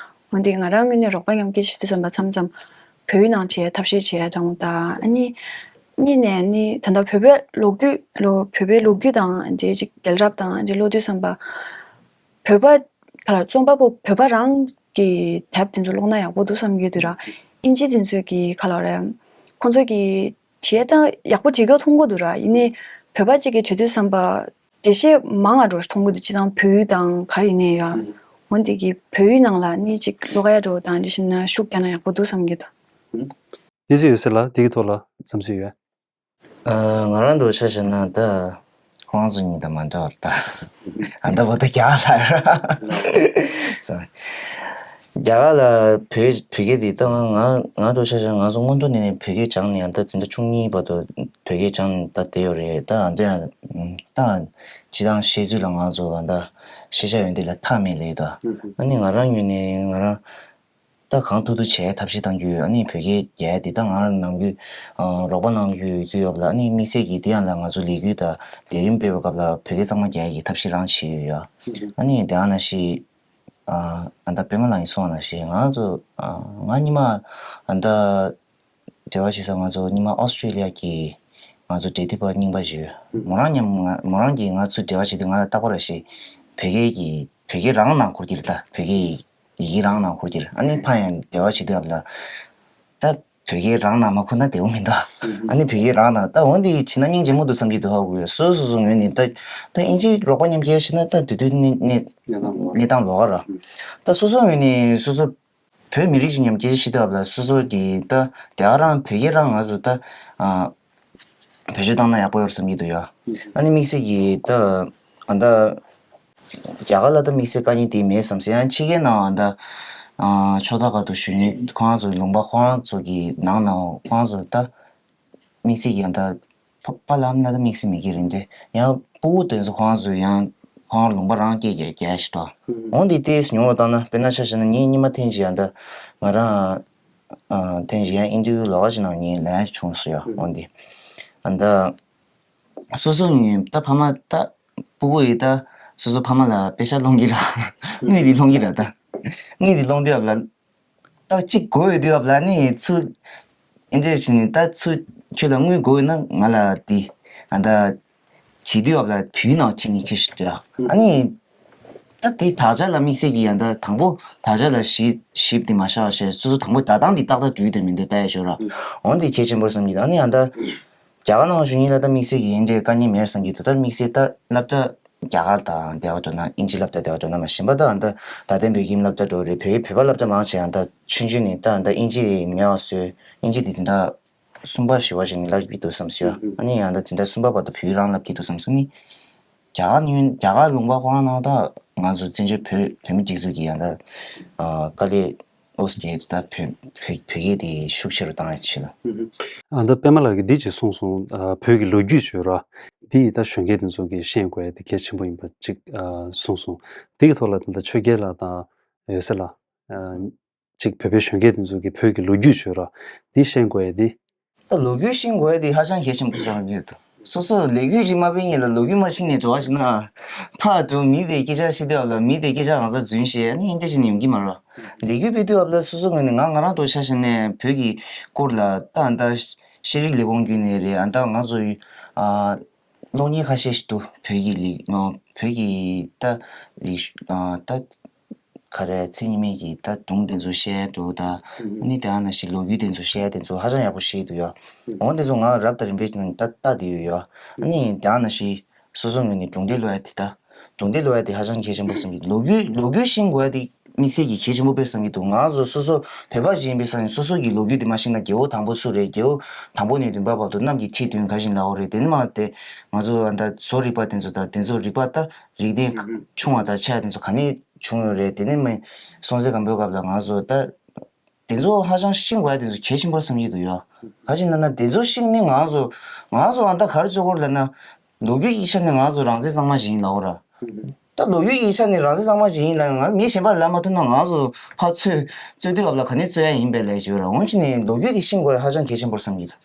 འོན་ཏེ་ང་རང་ངོས་ནས་རོགས་པ་མཉམ་སྐད་བཤད་དུས་བསམ་པ་མཚམས་མཚམས་བོད་ཡིག་ནང་བྲིས་ཐབས་ཤེས་བྱས་དང་ད་ཨ་ནི་གཉིས་ནས་ནི་ད་ལྟ་བོད་པའི་ལོ་རྒྱུས་ལོ་བོད་པའི་ལོ་རྒྱུས་དང་འདྲ་ཅིག་རྒྱལ་རབས་དང་འདྲ་ཀློག་དུས་བསམ་པ། བོད་པ་ག་ལ་རྩོམ་པ་པོ་བོད་པ་རང་གི་དེབ་དེ་ཚོ་ཀློག་ན་ཡག་པོ་འདུག་བསམ་གྱི་འདུག་ར། ཨིན་ཇི་དེ་ཚོས་ཀྱི་ག་ལ་རེད། ཁོང་ཚོས་ཀྱི་བྲིས་ད་ཡག་པོ་བྲིས་ཀྱོག་མཐོང་གི་འདུག་ར། ཡིན་ནའི་བོད་པ་གཅིག་གིས་བྲིས་དུས་བསམ་པ་འགྲེལ་བཤད་མང་ང་འགྲོ་མཐོང་གི་འདུག་སྤྱི་དང་བོད་ཡིག་དང་ག་རེ་ཡིན་ནའི་ཡ། འོན་ཏེ་ཀྱི་བོད་ཡིག་ནང་ལ་ནི་ཅིག་ཀློག་ཡ་འགྲོ་དང་འདི་བཞིན་ན་ཤུགས་རྒྱག་ན་ཡག་པོ་འདུག་བསམ་གྱི་འདུག་དེ་ཚོ་ཡོད་ཟེར་ལ་དེ་གི་ཐོག་ལ་བསམ་ཚུལ་ཡོད། ང་རང་འགྲོ་ཆ་བཞག་ན་ད་ཁོང་ཚོ་གཉིས་དང་མ་འདྲ་བར་ད་ཨ་ད་བོ་ད་རྒྱ་གར་ལ་ར་རྒྱ་གར་ལ་བོད་བོད་སྐད་འདི་ད་ང་ང་ང་འགྲོ་ཆ་བཞག་ང་ཚོ་སྔོན་འགྲོ་ནས་ནས་བོད་སྐད་སྦྱངས་ནས་ཨ་ད་འཛིན་གྲྭ་བཅུ་གཉིས་བར་དུ་བོད་སྐད་སྦྱངས་ནས་ད་བསྡད་ཡོད་རེད། ད་ཨ་འདི་ཡང་ད་སྤྱི་བཏང་བཤད་ཚུལ་ལ་ང་ཚོ་ཨ་ད་ཤེས་བྱ་ཡོད་འདི་ལ་མཐའ་མེད་ལས་ད་ཨ་ནི་ང་རང་ངོས་ནས་ང་རང་། ད་གང་ཐུབ་ཐུབ་བྱས་ཐབས་ཤེས་གཏང་རྒྱུ་ཡོད། ཨ་ནི་བོད་སྐད་རྒྱག་དེ་ད་ང་རང་ནང་རྒྱུ་རོགས་པ་གནང་རྒྱུ་ཡོད་དུས་ཡོད་ལ་ཨ་ནི་དམིགས་བསལ་གྱིས་དེ་ཡང་ལ་ང་ཚོ་ལས་འགུལ་དང་ལས་རིམ་སྤེལ་བའི་སྐབས་ལ་བོད་སྐད་གཙང་མ་རྒྱག་གི་ཐབས་ཤེས་རང་བྱས་ཡོད་ཡ། ཨ་ནི་དེ་ཨ་ན་ཤི་ཨ་ད་པད་མ་ལགས་ཡིན་སོང་ན་ཤི་ང་ཚོ་ང་གཉིས་མ་ད་འབྲེལ་བ་བྱེད་ས་ང་ཚོ་གཉིས་མ་ཨོ་སི་ཀྲི་ལི་ཡ་གི་ང་ཚོ་འབྲེལ་མཐུད་པ་རྙིང་པ་ཞིག་ཡོད། མོ་རང་མཉམ་ང་མོ་རང་གིས་ང་ཚོ་འབྲེལ་བ་བྱེད་དུས་ང་ལ་རྟག་པར་ཤི་བོད་སྐད་ཀྱི་བོད་སྐད་རང་ནང་འཁོར་གྱི་རེད་ད་བོད་སྐད་ཡིག་ཡི་གེ་རང་ནང་འཁོར་གྱི་རེད། ཨ་ནི་ཕ་ཡང་འབྲེལ་བ་བྱེད་དུས་ཨ་ལ། ད་བོད་སྐད་རང་ནང་མ་འཁོར་ན་བདེ་བོ་མི་འདུག་ཨ་ནི་བོད་སྐད་རང་ནང་ད་འོན་ཏེ་བྱེད་ན་སྙིང་རྗེ་མོ་འདུག་བསམ་གྱི་འདུག་ཧ་གོ་ཡོད། སོ་སོ་སོ་ངོས་ནས་ད་ད་ཨིན་ཇི་རོགས་པ་མཉམ་སྐྱེལ་བྱེད་ན་ད་དུས་དུས་གནས་གནས་གནས་སྟངས་ལོགས་ཀ་ར། ད་སོ་སོ་ངོས་ནས་སོ་སོ་བོད་མི་རིགས་ཀྱི་མཉམ་སྐྱེད་ཞི་བདེ་བ་ལ་སོ་སོ་གི་ད་དེ་ག་རང་བོད་སྐད་རང་ང་ཚོ་ད་ཨ་བེད་སྤྱོད་བཏང་ན་ཡག་པོ་ཡོད་བསམ་གྱི་འདུག་ཡ། ཨ་ནི་དམིགས་བསལ་གྱི་ད་ཨ་ད་རྒྱ་གར་ལ་ད་དམིགས་བསལ་དཀའ་ངལ་དེ་མེད་བསམ་སེ་ཡང་ཕྱི་རྒྱལ་ནང་ད་ཨ་ཕྱོགས་མཐའ་ཁག་ཏུ་བཞུགས་མཁན་ཁོང་ཚོ་ལུང་པ་ཁོང་ཚོ་གི་ནང་ན་ཁོང་ཚོ་ད་དམིགས་བསལ་གྱི་ཡང་ད་ཕ་ཕ་ལམ་ན་ད་དམིགས་བསལ་མི་སྐྱེ་རིན་ཏེ་ཡང་སྤུ་གུ་དེ་ཚོ་ཁོང་ཚོ་ཡང་ཁོང་ལུང་པ་རང་སྐྱེ་རྒྱ་རྒྱ་ཞིག་ཏོ། འོན་ཏེ་ཏེས་མྱོང་བ་བཏང་ན་དཔེར་ན་ཆ་བཞག་ན་ངའི་ཉི་མ་ཐེངས་ཅིག་ཡང་ད་ང་རང་ཨ་ཐེངས་ཅིག་ཡང་ཨིན་ཏར་བིའུ་ལོགས་ཀ་ཅིག་ནང་ངས་ལན་བྱུང་སོང་ཡ། འོན་ཏེ་ཨ་ད་སོ་སོ་ངས་ད་ཕ་མ་ད་སྤུ་གུ་ཡིས་ད་སོ་སོ་ཕ་མ་ལ་པེ་ཤ་སློང་གི་ར་དངུལ་དེ་སློང་གི་ར་ད་དངུལ་དེ་སློང་དུས་ཡབ་ལ། ད་གཅིག་དགོས་ཡོད་དུས་བབ་ལ་ནི་ཚུ། ཨིན་དེ་བྱས་ནི་ད་ཚུ། ཁྱོད་ལ་དངུལ་དགོས་ཡོད་ན་ང་ལ་དེ་ཨ་ད་བྱེད་དུས་བབ་ལ་བུའི་ནང་ཕྱིན་ནས་ཁྱོད་ཤི་ཨ་ནི། ད་དེ་དག་ཆ་ལ་དམིགས་བསལ་གྱི་ཡང་ད་དང་པོ་དག་ཆ་ལ་ཞིབ་ཞིབ་དེ་མ་བྱ་བ་བྱས་སོ་སོ་དང་པོ་ད་ཐེངས་དེ་ཏག་ཏག་འགྲུལ་དེ་མི་འདུག་ལྟ་ཡ་ཞོར་ར། འོན་ཏེ་གལ་ཆེན་པོར་བསམ་གྱི་འདུག་ཨ་ནི་ཡང་ད་རྒྱ་གར་ནང་བཞུགས་ཉིན་ལ་ད་དམིགས་བསལ་གྱི་ཡིན་འདྲའི་དཀའ་ངལ་མེད་བསམ་གྱི་འདུག་ད་དམིགས་བསལ་ད་སློབ་གྲྭ་རྒྱ་གར་དང་འདྲ་བ་འགྲོ་ན་ཨིན་ཇི་སློབ་གྲྭ་འདྲ་བ་འགྲོ་ན་མ་གཞན་པ་ད་ད་ད་ལྟའི་བོད་ཁྱིམ་སློབ་གྲྭ་འགྲོ་རེད། བོད་བོད་པ་སློབ་གྲྭ་མང་ཆེ་ཡང་ད་ཆུང་ཆུང་ནས་ད་ད་ཨིན་ཇི་མེད་པ་བཟོས། ཨིན་ཇི་དེ་འཛིན་གྲྭ་གསུམ་པ་བཞི་པ་ཞིག་ནས་བསླབ་ཀྱི་འདུག་བསམ་སོང་། ཨ་ནི་ཡང་ད་འཛིན་གྲྭ་གསུམ་པ་བར་དུ་བོད་ཡིག་རང་བསླབ་ཀྱི་འདུག་བསམ་སོང་ནི། རྒྱ་གར་ནས་རྒྱ་གར་ལུང་པ་ཁོ་རང་ནང་ད་ང་ཚོ་བཙན་བྱོལ་བོད་བོད་མི་སྒྲིག་འཛུགས་ཀྱི་ཡང་ད་དཀའ་ལས་ཨོ་སི་ཀེ་ད་བོད་བོད་བོད་སྐད་དེ་ཤུགས་ཆེ་རུ་བཏང་ཡ་ཆེད་ལ། ཨ་ད་པད་མ་ལགས་ཀྱིས་འདི་ཅིག་གསུངས་སོང་། ཨ་བོད་ཀྱི་ལོ་རྒྱུས་བརྗོད་ར་འདི་ཡི་ད་གཞོན་སྐྱེས་དེ་ཚོ་གིས་ཤེས་དགོས་ཡ་དེ་གལ་ཆེན་པོ་ཡིན་པ་ཅིག་ཨ་གསུངས་སོང་། འདི་གི་ཐོག་ལ་ད་ལྟ་ཆོས་རྒྱལ་ལགས་དང་ཡོད་ས་ལ་ཨ་ཅིག་བོད་པའི་གཞོན་སྐྱེས་དེ་ཚོ་གིས་བོད་ཀྱི་ལོ་རྒྱུས་བརྗོད་ར་འདི་ཤེས་དགོས་ཡ་འདི། ད་ལོ་རྒྱུས་ཤེས་དགོས་ཡ་དེ་ཧ་ཅང་གལ་ཆེན་པོ་བསམ་གྱི་འདུག་སོ་སོ་ལས་འགུལ་ཅིག་མ་སྤེལ་སྔོན་ལ་ལོ་རྒྱུས་མ་ཤེས་ནས་འགྲོ་བ་ཞིག་ན་ཕར་འགྲོ་མི་དེ་སྐད་ཆ་བཤད་དུས་ལ་མི་དེ་སྐད་ཆ་གང་ས་རྫུན་བཤད་ཨ་ནི་ཨིན་འདྲ་ཞིག་ནས་ཡོང་གི་མ་རེད། ལས་འགུལ་སྤེལ་དུས་ལ་སོ་སོ་ངོས་ནས་ང་ང་རང་ཐོག་ཆ་བཞག་ནས་བོད་ཀྱི་སྐོར་ལ་ད་ད་ཤེས་རིག་ལས་ཁུངས་བརྒྱུད་ནས་རེད། ཨ་ད་ང་ཚོ་ཨ་གློག་བརྙན་ཁ་ཤས་ཤིག་འདུག་བོད་ཀྱི་ལི་ཨ་བོད་ཀྱི་ད་ལི་ཨ་ད་ག་རེ་མཚན་ཉིད་མེད་ཀྱི་ད་སྒྲུང་དེ་ཚོ་བཤད་འགྲོ་ད་ཨ་ནི་དེ་ཨ་ན་ཞིག་ལོ་རྒྱུས་དེ་ཚོ་བཤད་དེ་ཚོ་ཧ་ཅང་ཡག་པོ་ཤེས་འདུག་ཡ། འོ་དེ་ཚོ་ང་རབ་དང་རིམ་པས་ད་ལྟ་དེ་ཡོད་ཡ། ཨ་ནི་དེ་ཨ་ན་ཞིག་སོ་སོ་ངོས་ནས་སྒྲུང་དེབ་ཀློག་ཡ་དེ་ད་སྒྲུང་དེབ་ཀློག་ཡ་དེ་ཧ་ཅང་གལ་ཆེན་པོ་བསམ་གྱི་འདུག་ལོ་རྒྱུས་ལོ་རྒྱུས་ཤེས་དགོས་ཡ་དེ་དམིགས་བསལ་གྱི་གལ་ཆེན་པོ་དཔེ་བསམ་གྱི་འདུག་ང་ཚོ་སོ་སོ་བོད་པ་ཞིག་ཡིན་པའི་ས་ནས་སོ་སོ་གི་ལོ་རྒྱུས་དེ་མ་ཤེས་ན་རྒྱལ་པོ་དང་པོ་སུ་རེད། རྒྱལ་པོ་དང་པོ་ནས་བདུན་པ་བར་དུ་གནམ་གྱི་ཁྲི་བདུན་ག་བཞིན་ལའོ་རེད། དེ་ནི་མ་དེ་ང་ཚོ་ད་བཟོ་རིག་པ་དེ་ཚོ་ད་དེ་ཚོ་རིག་པ་ད་རིག་གནས་ཆུང་བ་དང་ཆེ་བ་དེ་ཚོ་ག་ནས་བྱུང་ཡོད་རེད། དེ་ནི་མ་སྲོང་བཙན་སྒམ་པོའི་སྐབས་ལ་ང་ཚོ་ད་དེ་ཚོ་ཧ་ཅང་ཤེས་དགོས་ཡ་དེ་ཚོ་གལ་ཆེན་པོར་བསམ་གྱི་འདུག་ཡ། ག་ཅི་ན་ན་དེ་ཚོ་ཤེས་ནི་ང་ཚོ་ང་ཚོ་ཨ་ད་ག་རེ་བྱེད་དགོས་ལབ་ན། ལོ་རྒྱུས་ཀྱི་ཆ་ནས་ང་ཚོ་རང་བཙན་གཙང་མ་ཞིག་ཡིན་ལབ་ར། ད་ལོ་རྒྱུས་ཀྱི་ཆ་ནས་རང་བཙན་གཙང་མ་ཞིག་ཡིན་ལབ་ང་མི་གཞན་པ་ལབ་མ་ཐུབ་ན་ང་ཚོ་ཕར་རྩོད་རྩོད་དུས་སྐབས་ལ་ག་ནས་རྩོད་ཡ་ཡིན་པས་ལབ་ཞུ་ར། འོན་ཅི་ནས་ལོ་རྒྱུས་དེ་ཤེས་དགོས་ཧ་ཅང་གལ་ཆེན་པོར་བསམ་གྱི་འདུག་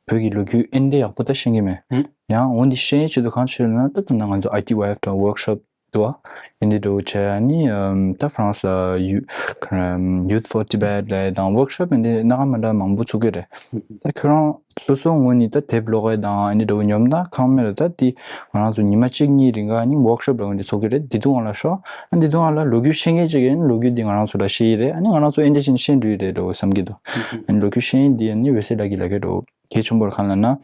བོད་ཀྱི་ལོ་རྒྱུས་ཨེ་འདྲ་ཡག་པོ་ད་ཤེས་ཀྱི་མེད། ཡང་འོན་ཏེ་ཤེས་ཡས་ཆེད་དུ་གང་བྱེད་ན་ད་ད་ང་ཚོ་ཨའི་ཊི་ཝའི་ཨེཕ་དང་ཝོརྐ་ཤོབ་འདུག་བ། ཨེ་འདྲ་འགྲོ་བྱས་ནི་ད་ཧྥ་རན་སི་ལ་ཡུ་ཁ་ར་ཡུ་ཐི་ཕོར་ཊི་བེཊ་ལབ་དང་ཝོརྐ་ཤོབ་ཨེ་འདྲ་སྣ་ཁ་མ་འདྲ་མང་པོ་ཚུགས་ཀྱི་རེད། ད་ཁྱོད་རང་སོ་སོ་ངོས་ནས་ད་དེབ་ཀློག་ཡས་དང་ཨེ་འདྲ་འགྲོ་ཉོབ་ན་ཁང་མེད་ལ་ད་དེ་ང་རང་ཚོ་ཉི་མ་གཅིག་གཉིས་རིང་ག་ནི་ཝོརྐ་ཤོབ་ལ་འོན་ཏེ་ཚུགས་ཀྱི་རེད། དེ་དུས་ང་ལ་ཤོག་ཨ་དེ་དུས་ང་ལ་ལོ་རྒྱུས་ཤེས་མཁན་ཅིག་ཡིན་ལོ་རྒྱུས་འདི་ང་རང་ཚོ་ལ་ཤེས་ཡི་རེད། ཨ་ནི་ང་རང་ཚོ་ཨེ་འདྲ་བྱས་ནས་ཤེས་འགྲོ་ཡི་རེད་འགྲོ་བསམ་གྱི་འདུག་ཨ་ནི་ལོ་རྒྱུས་ཤེས་ཡིན་འདི་ཨ་ནི་འོད་ཟེར་ལགས་ཀྱི་ལ་ཀའི་འགྲོ་གལ་ཆེན་པོར་གང་ལབ་ན།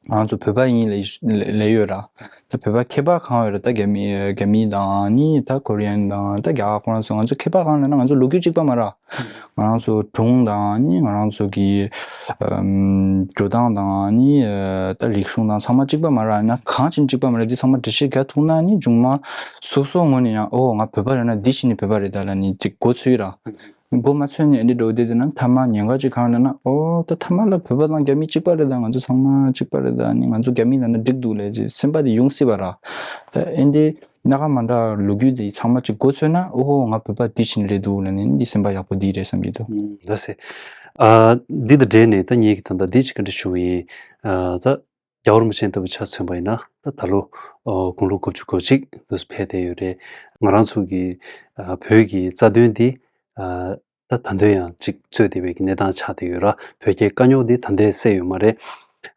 ང་ཚོ་བོད་པ་ཡིན་ལས་ལས་ཡོད་ར། ད་བོད་པ་ཁྱད་པར་གང་ཡོད་ར། ད་རྒྱ་མི་རྒྱ་མི་དང་ནི་ད་ཀོ་རི་ཡན་དང་ད་རྒྱ་གར་ཁོ་རང་ཚོ་ང་ཚོ་ཁྱད་པར་གང་ལབ་ན་ང་ཚོ་ལོ་རྒྱུས་གཅིག་པ་མ་ར། ང་རང་ཚོ་སྒྲུང་དང་ནི་ང་རང་ཚོ་གི་ཨམ་འགྲོ་སྟངས་དང་ནི་ད་རིག་གཞུང་དང་ཚང་མ་གཅིག་པ་མ་ར། ཡང་ན་གང་ཕྱིན་གཅིག་པ་མ་ར། འདི་ཚང་མ་འགྲེལ་བཤད་རྒྱག་ཐུབ་ན་ནི་ཆུང་མ་སོ་སོ་ངོས་ནས་ཡང་ཨོ་ང་བོད་པ་རེད་ན་འདི་ཕྱིན་ནི་བོད་པ་རེད་ད་ལབ་ནི་གཅིག་མགོ་ཚོས་ར། མགོ་མ་ཚོས་ནས་འདི་འགྲོ་བསྡད་ཟེར་ན་མཐའ་མ་ཉེན་ཁ་ཅིག་གང་ལབ་ན་ཨོ་ད་མཐའ་མ་ལ་བོད་པ་དང་རྒྱ་མི་གཅིག་པ་རེད་ད། ང་ཚོ་ཚང་མ་གཅིག་པ་རེད་ད། ནི་ང་ཚོ་རྒྱ་མི་ལབ་ན་འགྲིག་འདུག་ལབ་ཅེས་སེམས་པ་དེ་ཡོང་སྲིད་པ་ར། ད་ཨེ་འདི་སྣ་ཁ་མ་འདྲ་ལོ་རྒྱུས་དེ་ཚང་མ་གཅིག་མགོ་ཚོས་ན་ཨོ་ཧོ་ང་བོད་པ་འདི་བཞིན་རེད་འདུག་ལབ་ནས་འདི་སེམས་པ་ཡག་པོ་འདི་རེད་བསམ་གྱི་འདུག་ད་སེ། ཨ་འདི་དང་འབྲེལ་ནས་ད་ངེད་ཀྱི་ད་ལྟ་འདི་ཅིག་བཀའ་འདྲི་ཞུ་གི་ཡིན། ཨ་ད། རྒྱལ་བ་རིན་པོ་ཆེ་ལྟ་བུ་ཆ་མཚོན་པ་ཡིན་ན་ད་ད་ལོ་ཨ་དགུང་ལོ་དགུ་བཅུ་གོ་གཅིག་དུ་ཕེབས་བསྡད་ཡོད་རེད། ང་རང་ཚོ་གི་ཨ་བོད་ཀྱི་རྩ་དོན་འདི་ཨ་ད་ད་དུང་ཡང་ཅིག་རྩོད་བསྡད་པའི་གི་གནས་སྟངས་ཆགས་བསྡད་ཡོད་ར། བོད་རྒྱའི་དཀའ་རྙོག་འདི་ད་ལྟ་སེལ་ཡོད་མ་རེད།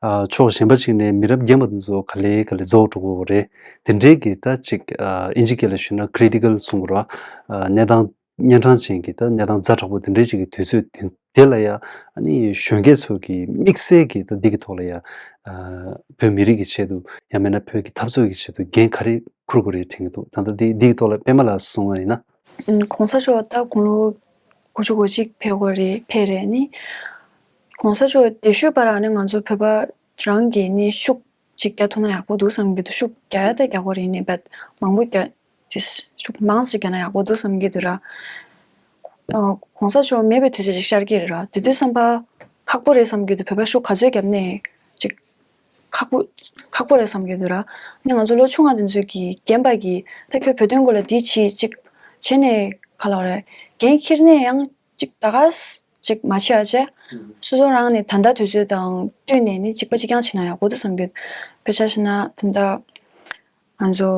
ཨ་ཕྱོགས་གཞན་པ་ཞིག་ནས་མི་རབས་རྒན་པ་འདི་ཚོ་ག་ལེ་ག་ལེ་རྫོགས་འགྲོ་གི་ཡོད་རེད། དེ་འདྲའི་གི་ད་ཅིག་ཨ་ཨིན་ཇི་སྐད་ལ་ཞུས་ན་ཀི་རི་ཊི་ཀལ་གསུང་གི་ར། ཨ་གནས་སྟངས་གཉན་འཕྲང་ཅན་གྱི་ད་གནས་སྟངས་ཛ་དྲག་པོ་དེ་འདྲའི་ཅིག་གི་དུས་ཚོད་དེ་དེ་ལ་ཡ་ཨ་ནི་གཞོན་སྐྱེས་ཚོ་གི་དམིགས་བསལ་གྱི་ད་འདི་གི་ཐོག་ལ་ཡ་ཨ་བོད་མི་རིགས་ཀྱི་ཆེད་དུ་ཡང་མིན་ན་བོད་ཀྱི་འཐབ་རྩོད་ཀྱི་ཆེད་དུ་འགན་ག་རེ་འཁུར་དགོས་རེད་དྲན་གྱི་འདུག་ད་ལྟ་འདི་འདི་གི་ཐོག་ལ་པད་མ་ལགས་གསུངས་པ་ཡིན་ན། ཨུམ་གོང་ས་མཆོག་ད་དགུང་ལོ་དགུ་བཅུ་གོ་གཅིག་ཕེབས་དགོས་རེད་ཕེབས་རེད་ནི། གོང་ས་མཆོག་དེ་ཤོད་པ་རང་ནི་ང་ཚོ་བོད་པ་རང་གི་ནི་ཤུགས་ཅིག་རྒྱག་ཐུབ་ན་ཡག་པོ་འདུག་བསམ་གྱི་འདུག་ཤུགས་རྒྱག་ཡ་ད་རྒྱག་དགོས་རེད་ནི་བད་མང་པོ་རྒྱག་ཅིག་ཤུགས་མང་ཙམ་ཅིག་རྒྱག་ན་ཡག་པོ་འདུག་བསམ་གྱི་འདུག་ར། ཨ་གོང་ས་མཆོག་མེད་པའི་དུས་ཚོད་ཅིག་ཤར་གྱི་རེད་ར། དེ་དུས་བསམ་པ་ཁག་པོ་རེད་བསམ་གྱི་འདུག་བོད་པ་ཤུགས་ག་ཚོད་བརྒྱབ་ནས་ཅིག་ཁག་པོ་ཁག་པོ་རེད་བསམ་གྱི་འདུག་ར། ནི་ང་ཚོ་ལོ་ཆུང་བ་དེ་ཚོས་ཀྱིས་རྒན་པ་གིས་ད་ཁྱོད་བོད་དོན་སྐོར་ལ་འདི་བྱེད་ཅིག་བྱས་ནས་ག་ལབ་རེད། འགན་འཁྱེར་ནས་ཡང་ཅིག་ད་ག་ཅིག་མ་བྱེད་ཨ་ཅེ། སོ་སོ་རང་ནས་ད་ལྟ་དུས་ཚོད་དང་བསྟུན་ནས་ནི་གཅིག་པ་གཅིག་རྐྱང་བྱེད་ན་ཡག་པོ་འདུག་བསམ་གྱི་འདུག་བོད་ཆ་བཞག་ན་ད་ལྟ་ང་ཚོ་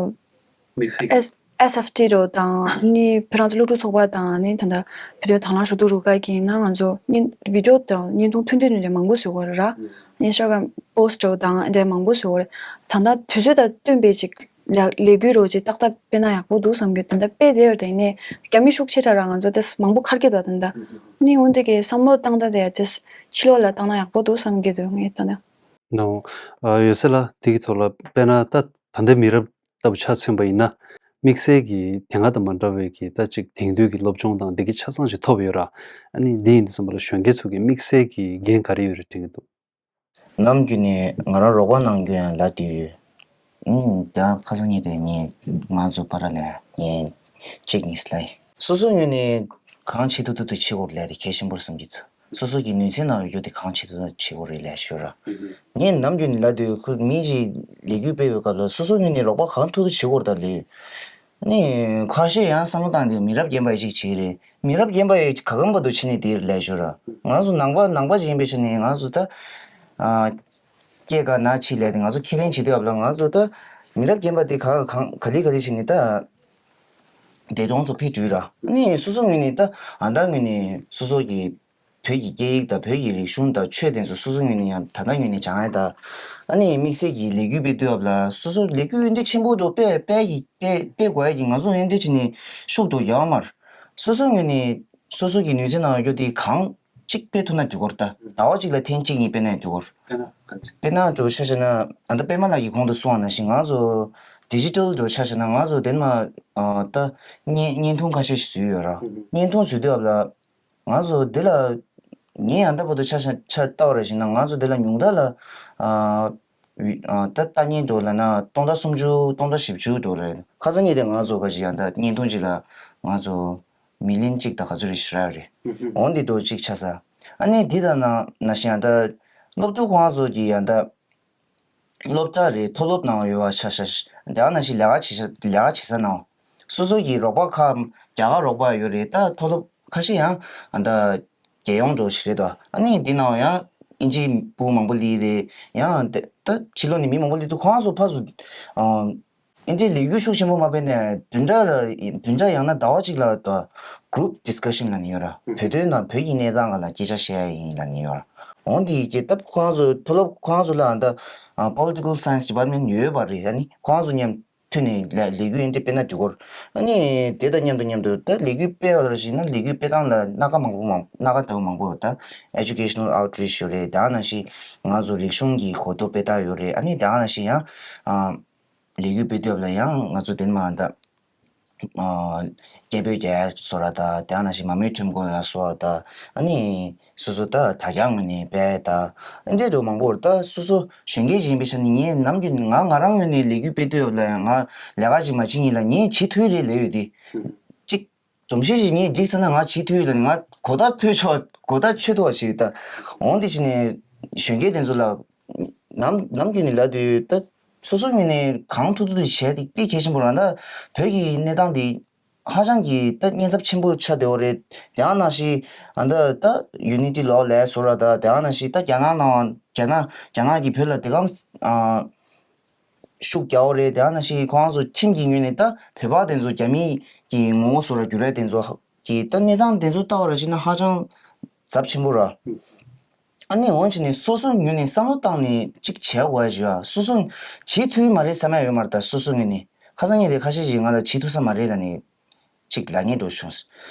དམིགས་བསལ་གྱི་ཨེས་ཨེས་ཨེཕ་ཊི་རོ་དང་ནི་བོད་རང་བཙན་སློབ་ཕྲུག་ཚོགས་པ་དང་ནི་ད་ལྟ་བོད་དོན་དང་བླངས་ཞུ་གཏུག་རུ་ཁག་གིས་ན་ང་ཚོ་བརྙན་བི་ཌིའོ་དང་བརྙན་ཐུང་ཐུང་ཐུང་ནི་རེ་མང་པོ་བཟོ་དགོས་རེད་ར། ཉེ་ཤོ་ག་པོ་སི་ཊི་འདྲ་བོ་དང་འདྲ་མང་པོ་བཟོ་གི་རེད། ད་ལྟ་དུས་ཚོད་དང་བསྟུན་པའི་ཅིག་ལས་ལས་འགུལ་རོ་ཅིག་ཏག་ཏག་སྤེལ་ན་ཡག་པོ་འདུག་བསམ་གི་འདུག་ད་ལྟ་སྤེལ་བསྡད་ཡོད་རེད། དེ་ནས་རྒྱ་མི་ཤུགས་ཆེ་དྲགས་ར་ང་ཚོ་དེ་མང་པོ་ཁར་གི་འདུག་ད་ལྟ་ནི་འོན་ཏེ་གི་བསམ་བློ་བཏང་ད་དེ་དེ་ཕྱི་ལོགས་ལ་བཏང་ན་ཡག་པོ་འདུག་བསམ་གི་འདུག་ངས་ད་ལྟ། ནོ། ཡོད་ས་ལ་དེ་གི་ཐོག་ལ་དཔེར་ན་ད་ད་ལྟའི་མི་རབས་ལྟ་བུ་ཆ་མཚོན་པ་ཡིན་ན། དམིགས་བསལ་གྱི་དེ་སྔ་དང་མ་འདྲ་བའི་གི་ད་ཅིག་དེང་དུས་ཀྱི་སློབ་སྦྱོང་དང་འདི་གི་ཆ་ཚང་ཞིག་ཐོབ་ཡོད་ར། ཨ་ནི་འདི་ཡིན་དུས་ཙམ་པ་ལ་གཞོན་སྐྱེས་ཚོ་གི་དམིགས་བསལ་གྱི་འགན་ག་རེ་ཡོད་རེད་དྲན་གྱི་འདུག་ནམ་རྒྱུན་ནས་ང་རང་རོགས་པ་གནང་རྒྱུ་ཡང་ལབ་དུས། ཨུམ། ད་ཁ་སང་ཉིན་དེ་ངས་ང་ཚོ་བར་ལ་ངས་གཅིག་གཉིས་ལབ་ཡིན། སོ་སོ་ངོས་ནས་གང་བྱེད་ཐུབ་ཐུབ་ཏུ་བྱེད་དགོས་ལབ་དེ་གལ་ཆེན་པོ་རེད་བསམ་གྱི་འདུག་སོ་སོ་གི་ནུས་ཚད་ནང་ཡོད་རྒྱུ་དེ་གང་བྱེད་ཐུབ་ཐུབ་བྱེད་དགོས་རེད་ལབ་ཞུ་ར། ངས་ནམ་རྒྱུན་ནས་ལབ་དུས་ཁོ་མི་གཅིག་ལས་འགུལ་སྤེལ་བའི་སྐབས་ལ་སོ་སོ་ངོས་ནས་རོགས་པ་གང་ཐུབ་ཐུབ་བྱེད་དགོས་རེད་ད་ལབ། ནི་ཁ་ཤས་ཡང་བསམ་བློ་བཏང་སྟེ་མི་རབས་རྒན་པ་ཡི་གཅིག་བྱེད་ཀྱི་རེད། མི་རབས་རྒན་པ་ཡི་ག་གམ་པ་དུ་ཕྱིན་ནས་དེར་ལས་ཞོར་ར། ང་ཚོ་ནང་པ་ནང་པ་ཅིག་ཡིན་པའི་ཆ་ནས་ང་ཚོ་ད་ཨ་སྐྱེས་ག་ན་ཕྱི་ལས་དེ་ང་ཚོ་ཁས་ལེན་བྱེད་དུས་ཨབ་ལ་ང་ཚོ་ད་མི་རབས་རྒན་པ་དེ་ག་གང་ག་ལེ་ག་ལེ་བྱས་ནས་ད་བདེ་སྟོང་ཚོ་ཕེབས་དུས་ར། ནི་སོ་སོ་ངོས་ནས་ད་ཨ་མདའ་ངོས་ནས་སོ་སོ་གི་བོད་ཀྱི་སྐད་ཡིག་དང་བོད་ཀྱི་རིག་གཞུང་དང་ཆོས་དེ་ཚོ་སོ་སོ་ངོས་ནས་ཡང་ད་ལྟ་ངོས་ནས་སྦྱང་ཡ་ད། ཨ་ནི་དམིགས་བསལ་གྱི་ལས་འགུལ་སྤེལ་དུས་ཨབ་ལ་སོ་སོ་ལས་འགུལ་འདི་ཆེན་པོ་འགྲོ་སྤེལ་སྤེལ་གྱི་སྤེལ་སྤེལ་དགོས་ཡ་གི་ང་ཚོ་ཡང་འདི་བྱས་ནས་ཤུགས་འགྲོ་ཡོད་མ་རེད། སོ་སོ་ངོས་ནས་སོ་སོ་གི་ནུས་ཚད་ནང་ཡོད་དེ་གང་གཅིག་སྤེལ་ཐུབ་ན་འགྲིག་གི་རེད་ད། ཟླ་བ་གཅིག་ལ་ཐེངས་གཅིག་གཉིས་སྤེལ་ན་འགྲིག་གི་རེད། དཔེར་ན་འགྲོ་ཆ་བཞག་ན་ཨ་ད་པད་མ་ལགས་ཀྱིས་གོང་དུ་གསུངས་པ་ནང་བཞིན་ང་ཚོ་ཌི་ཇི་ཊལ་འགྲོ་ཆ་བཞག་ན་ང་ཚོ་དེ་ནས་མ་ད་བརྙན་བརྙན་ཐུང་ཁ་ཤས་ཤིག་བཟོས་ཡོད་ར། བརྙན་ཐུང་བཟོས་དུས་ཨབ་ལ། ང་ཚོ་འདི་ལ་ངས་ཡང་ད་བར་དུ་ཆ་ཆ་ཆ་ལྟ་བ་རེ་བཞིན་ན་ང་ཚོ་འདི་ལ་ཉུང་མཐའ་ལ་ཨ་ཨ་ད་ལྟ་ཉིན་འགྲོ་ལ་ན་སྟོང་ཕྲག་སུམ་ཅུ་སྟོང་ཕྲག་བཞི་བཅུ་འགྲོ་རེད། ཁ་སང་ཉིན་དེ་ང་ཚོ་ག་ཞིག་ཡང་ད་བརྙན་ཐུང་ཅིག་ལ་ང་ཚོ་མི་ལན་གཅིག་དང་ག་ཚོད་རེ་ཞིག་རག་རེད། འོན་ཏེ་འགྲོ་གཅིག་ཆ་ས། ཨ་ནི་འདི་ལྟར་ན་ན་ཞིང་ཡང་ད་སློབ་ཕྲུག་ཁོང་ཚོ་གི་ཡང་ད། སློབ་གྲྭ་རེད། མཐོ་སློབ་ནང་ཡོད་པ་ཆ་ཤས་དེ་ནང་བཞིན་ལས་ཀ་བྱེད་ས་ལས་ཀ་བྱེད་ས་ནང་སོ་སོ་གི་རོགས་པ་ཁག་རྒྱ་གར་རོགས་པ་ཡོད་རེད། ད་མཐོ་སློབ་ཁ་ཤས་ཡང་ཨ་ད་རྒྱལ་ཡོངས་འགྲོ་ཞིག་རེད་དོ། ཨ་ནི་འདི་ནང་ཡང་ཨིན་ཇི་བུ་མང་པོ་ལི་རེད། ཡང་དེ་ད་ཕྱི་ལོགས་ནས་མི་མང་པོ་ལི་འདུག་ཁོང་ཚོ་ཕར་ཚུར་ཨ་ཨིན་ཇི་ལས་འགུལ་ཤུགས་ཆེན་པོ་མ་སྤེལ་ནས་བདུན་ཕྲག་ར་བདུན་ཕྲག་ཡང་ན་ཟླ་བ་གཅིག་ལ་ད་group discussion་ལ་ནི་ཡོད་ར། བོད་དོན་དང་བོད་ཀྱི་གནས་སྟངས་སྒང་ལ་སྐད་ཆ་བཤད་ཡ་ཡིན་ལ་ནི་ཡོད་ར། འོན་ཏེ་ཀྱེ་ད་ཁོང་ཚོ་མཐོ་སློབ་ཁོང་ཚོ་ལ་ད་ཨ་Political Science Department་ཡོད་པ་རེད། ཨ་ནི་ཁོང་ཚོ་མཉམ་མཐུད་ནས་ལས་ལས་འགུལ་ཡིན་དེ་སྤེལ་ན་འགྲིག་གོ། ཨ་ནི་དེ་དང་མཉམ་དུ་མཉམ་དུ་ད་ལས་འགུལ་སྤེལ་བ་ལ་ཞིག་ན་ལས་འགུལ་སྤེལ་སྟངས་ལ་སྣ་ཁ་མང་པོ་མང་སྣ་ཁ་འདྲ་བོ་མང་པོ་ཡོད། ད་Educational Outreach་ཡོད་རེད། དེ་ནང་བཞིན་ང་ཚོ་རིག་གཞུང་གི་གོ་རྟོགས་སྤེལ་སྟངས་ཡོད་རེད། ཨ་ནི་དེ་ནང་བཞིན་ཡང་ཨ་ལས་འགུལ་སྤེལ་དུས་ལ་ཡང་ང་ཚོ་དེ་མ་ད། སྐད་འབོད་རྒྱག་ཡ་བཟོ་འདྲ་དང་དེ་ནང་བཞིན་མ་རྨོས་ཁྲིམས་སྐོར་ལ་སོགས་དང་ཨ་ནི་སོ་སོ་ད་དྲ་རྒྱ་ངོས་ནས་སྤེལ་དང་ཨ་འདྲའི་འགྲོ་མང་པོ་ད་སོ་སོ་གཞོན་སྐྱེས་ཤིག་ཡིན་པའི་ཆ་ནས་ངས་ནམ་རྒྱུན་ང་ང་རང་ངོས་ནས་ལས་འགུལ་སྤེལ་དུས་ལ་ཡང་ང་ལས་ཀ་ཅིག་མ་བྱེད་ཉིན་ལ་ངས་བྱེད་ཐུབ་རེད་ལབ་ཡོད་དེ། གཅིག་སྒྲོམ་གཞི་ཞིག་ངས་བསྒྲིགས་ཚར་ན་ང་བྱེད་ཐུབ་ཡོད་ལ་ནི་ང་གོ་བརྡ་ཐོས་ཆོག་གོ་བརྡ་ཆོད་ཐུབ་པ་ཞིག་ད་འོང་དེ་ཕྱིན་ནས་གཞོན་སྐྱེས་དེ་ཚོ་ལ། ནམ་ནམ་རྒྱུན་ནས་ལབ་དུས་ད་སོ་སོ་ངོས་ནས་གང་ཐུབ་ཐུབ་ཏུ་བྱས་ཏེ་དཔེ་གལ་ཆེན་པོ་རང་ད་བོད་ཀྱི་གནས་སྟངས་འདི་ཧ་ཅང་གི་ད་ཉེན་ཚབས་ཆེན་པོ་ཆགས་བསྡད་ཡོད་རེད། དེ་ཡང་ནང་བཞིན་ཨ་ད་ད་Unity Law་ལས་བཟོ་འདྲ་ད་དེ་ཡང་ནང་བཞིན་ད་རྒྱ་ནག་ནང་རྒྱ་ནག་རྒྱ་ནག་གིས་བོད་ལ་དེ་གམ་ཨ་ཤུགས་རྒྱག་ཡོད་རེད། དེ་ཡང་ནང་བཞིན་ཁོང་ཚོ་ཁྲིམས་ཀྱི་ངོས་ནས་ད་བོད་པ་དེ་ཚོ་རྒྱ་མི་གི་ངོ་བོ་བཟོ་འདྲ་འགྱུར་རེད། དེ་ཚོ་གི་ད་གནས་སྟངས་དེ་ཚོ་ལྟ་བ་ར་བྱས་ན་ཧ་ཅང་ཚབས་ཆེན་པོ་ར། ཨ་ནི་འོན་ཆེ་ནས་སོ་སོ་ངོས་ནས་བསམ་བློ་བཏང་ནས་གཅིག་བྱས་དགོས་ཞུ་ཡ། སོ་སོ་བྱེད་ཐུབ་མ་རེད་བསམ་ཡ་ཡོད་མ་རེད། ད་སོ་སོ་ངོས་ནས་ཁ་སང་ཉིན་རེ་ཁ་ཤས་ཤིག་ང་ལ་བྱེད་ཐུབ་ས་མ་རེད་ལ་ནི་གཅིག་ལབ་མཁན་འགྲོ་བྱུང་།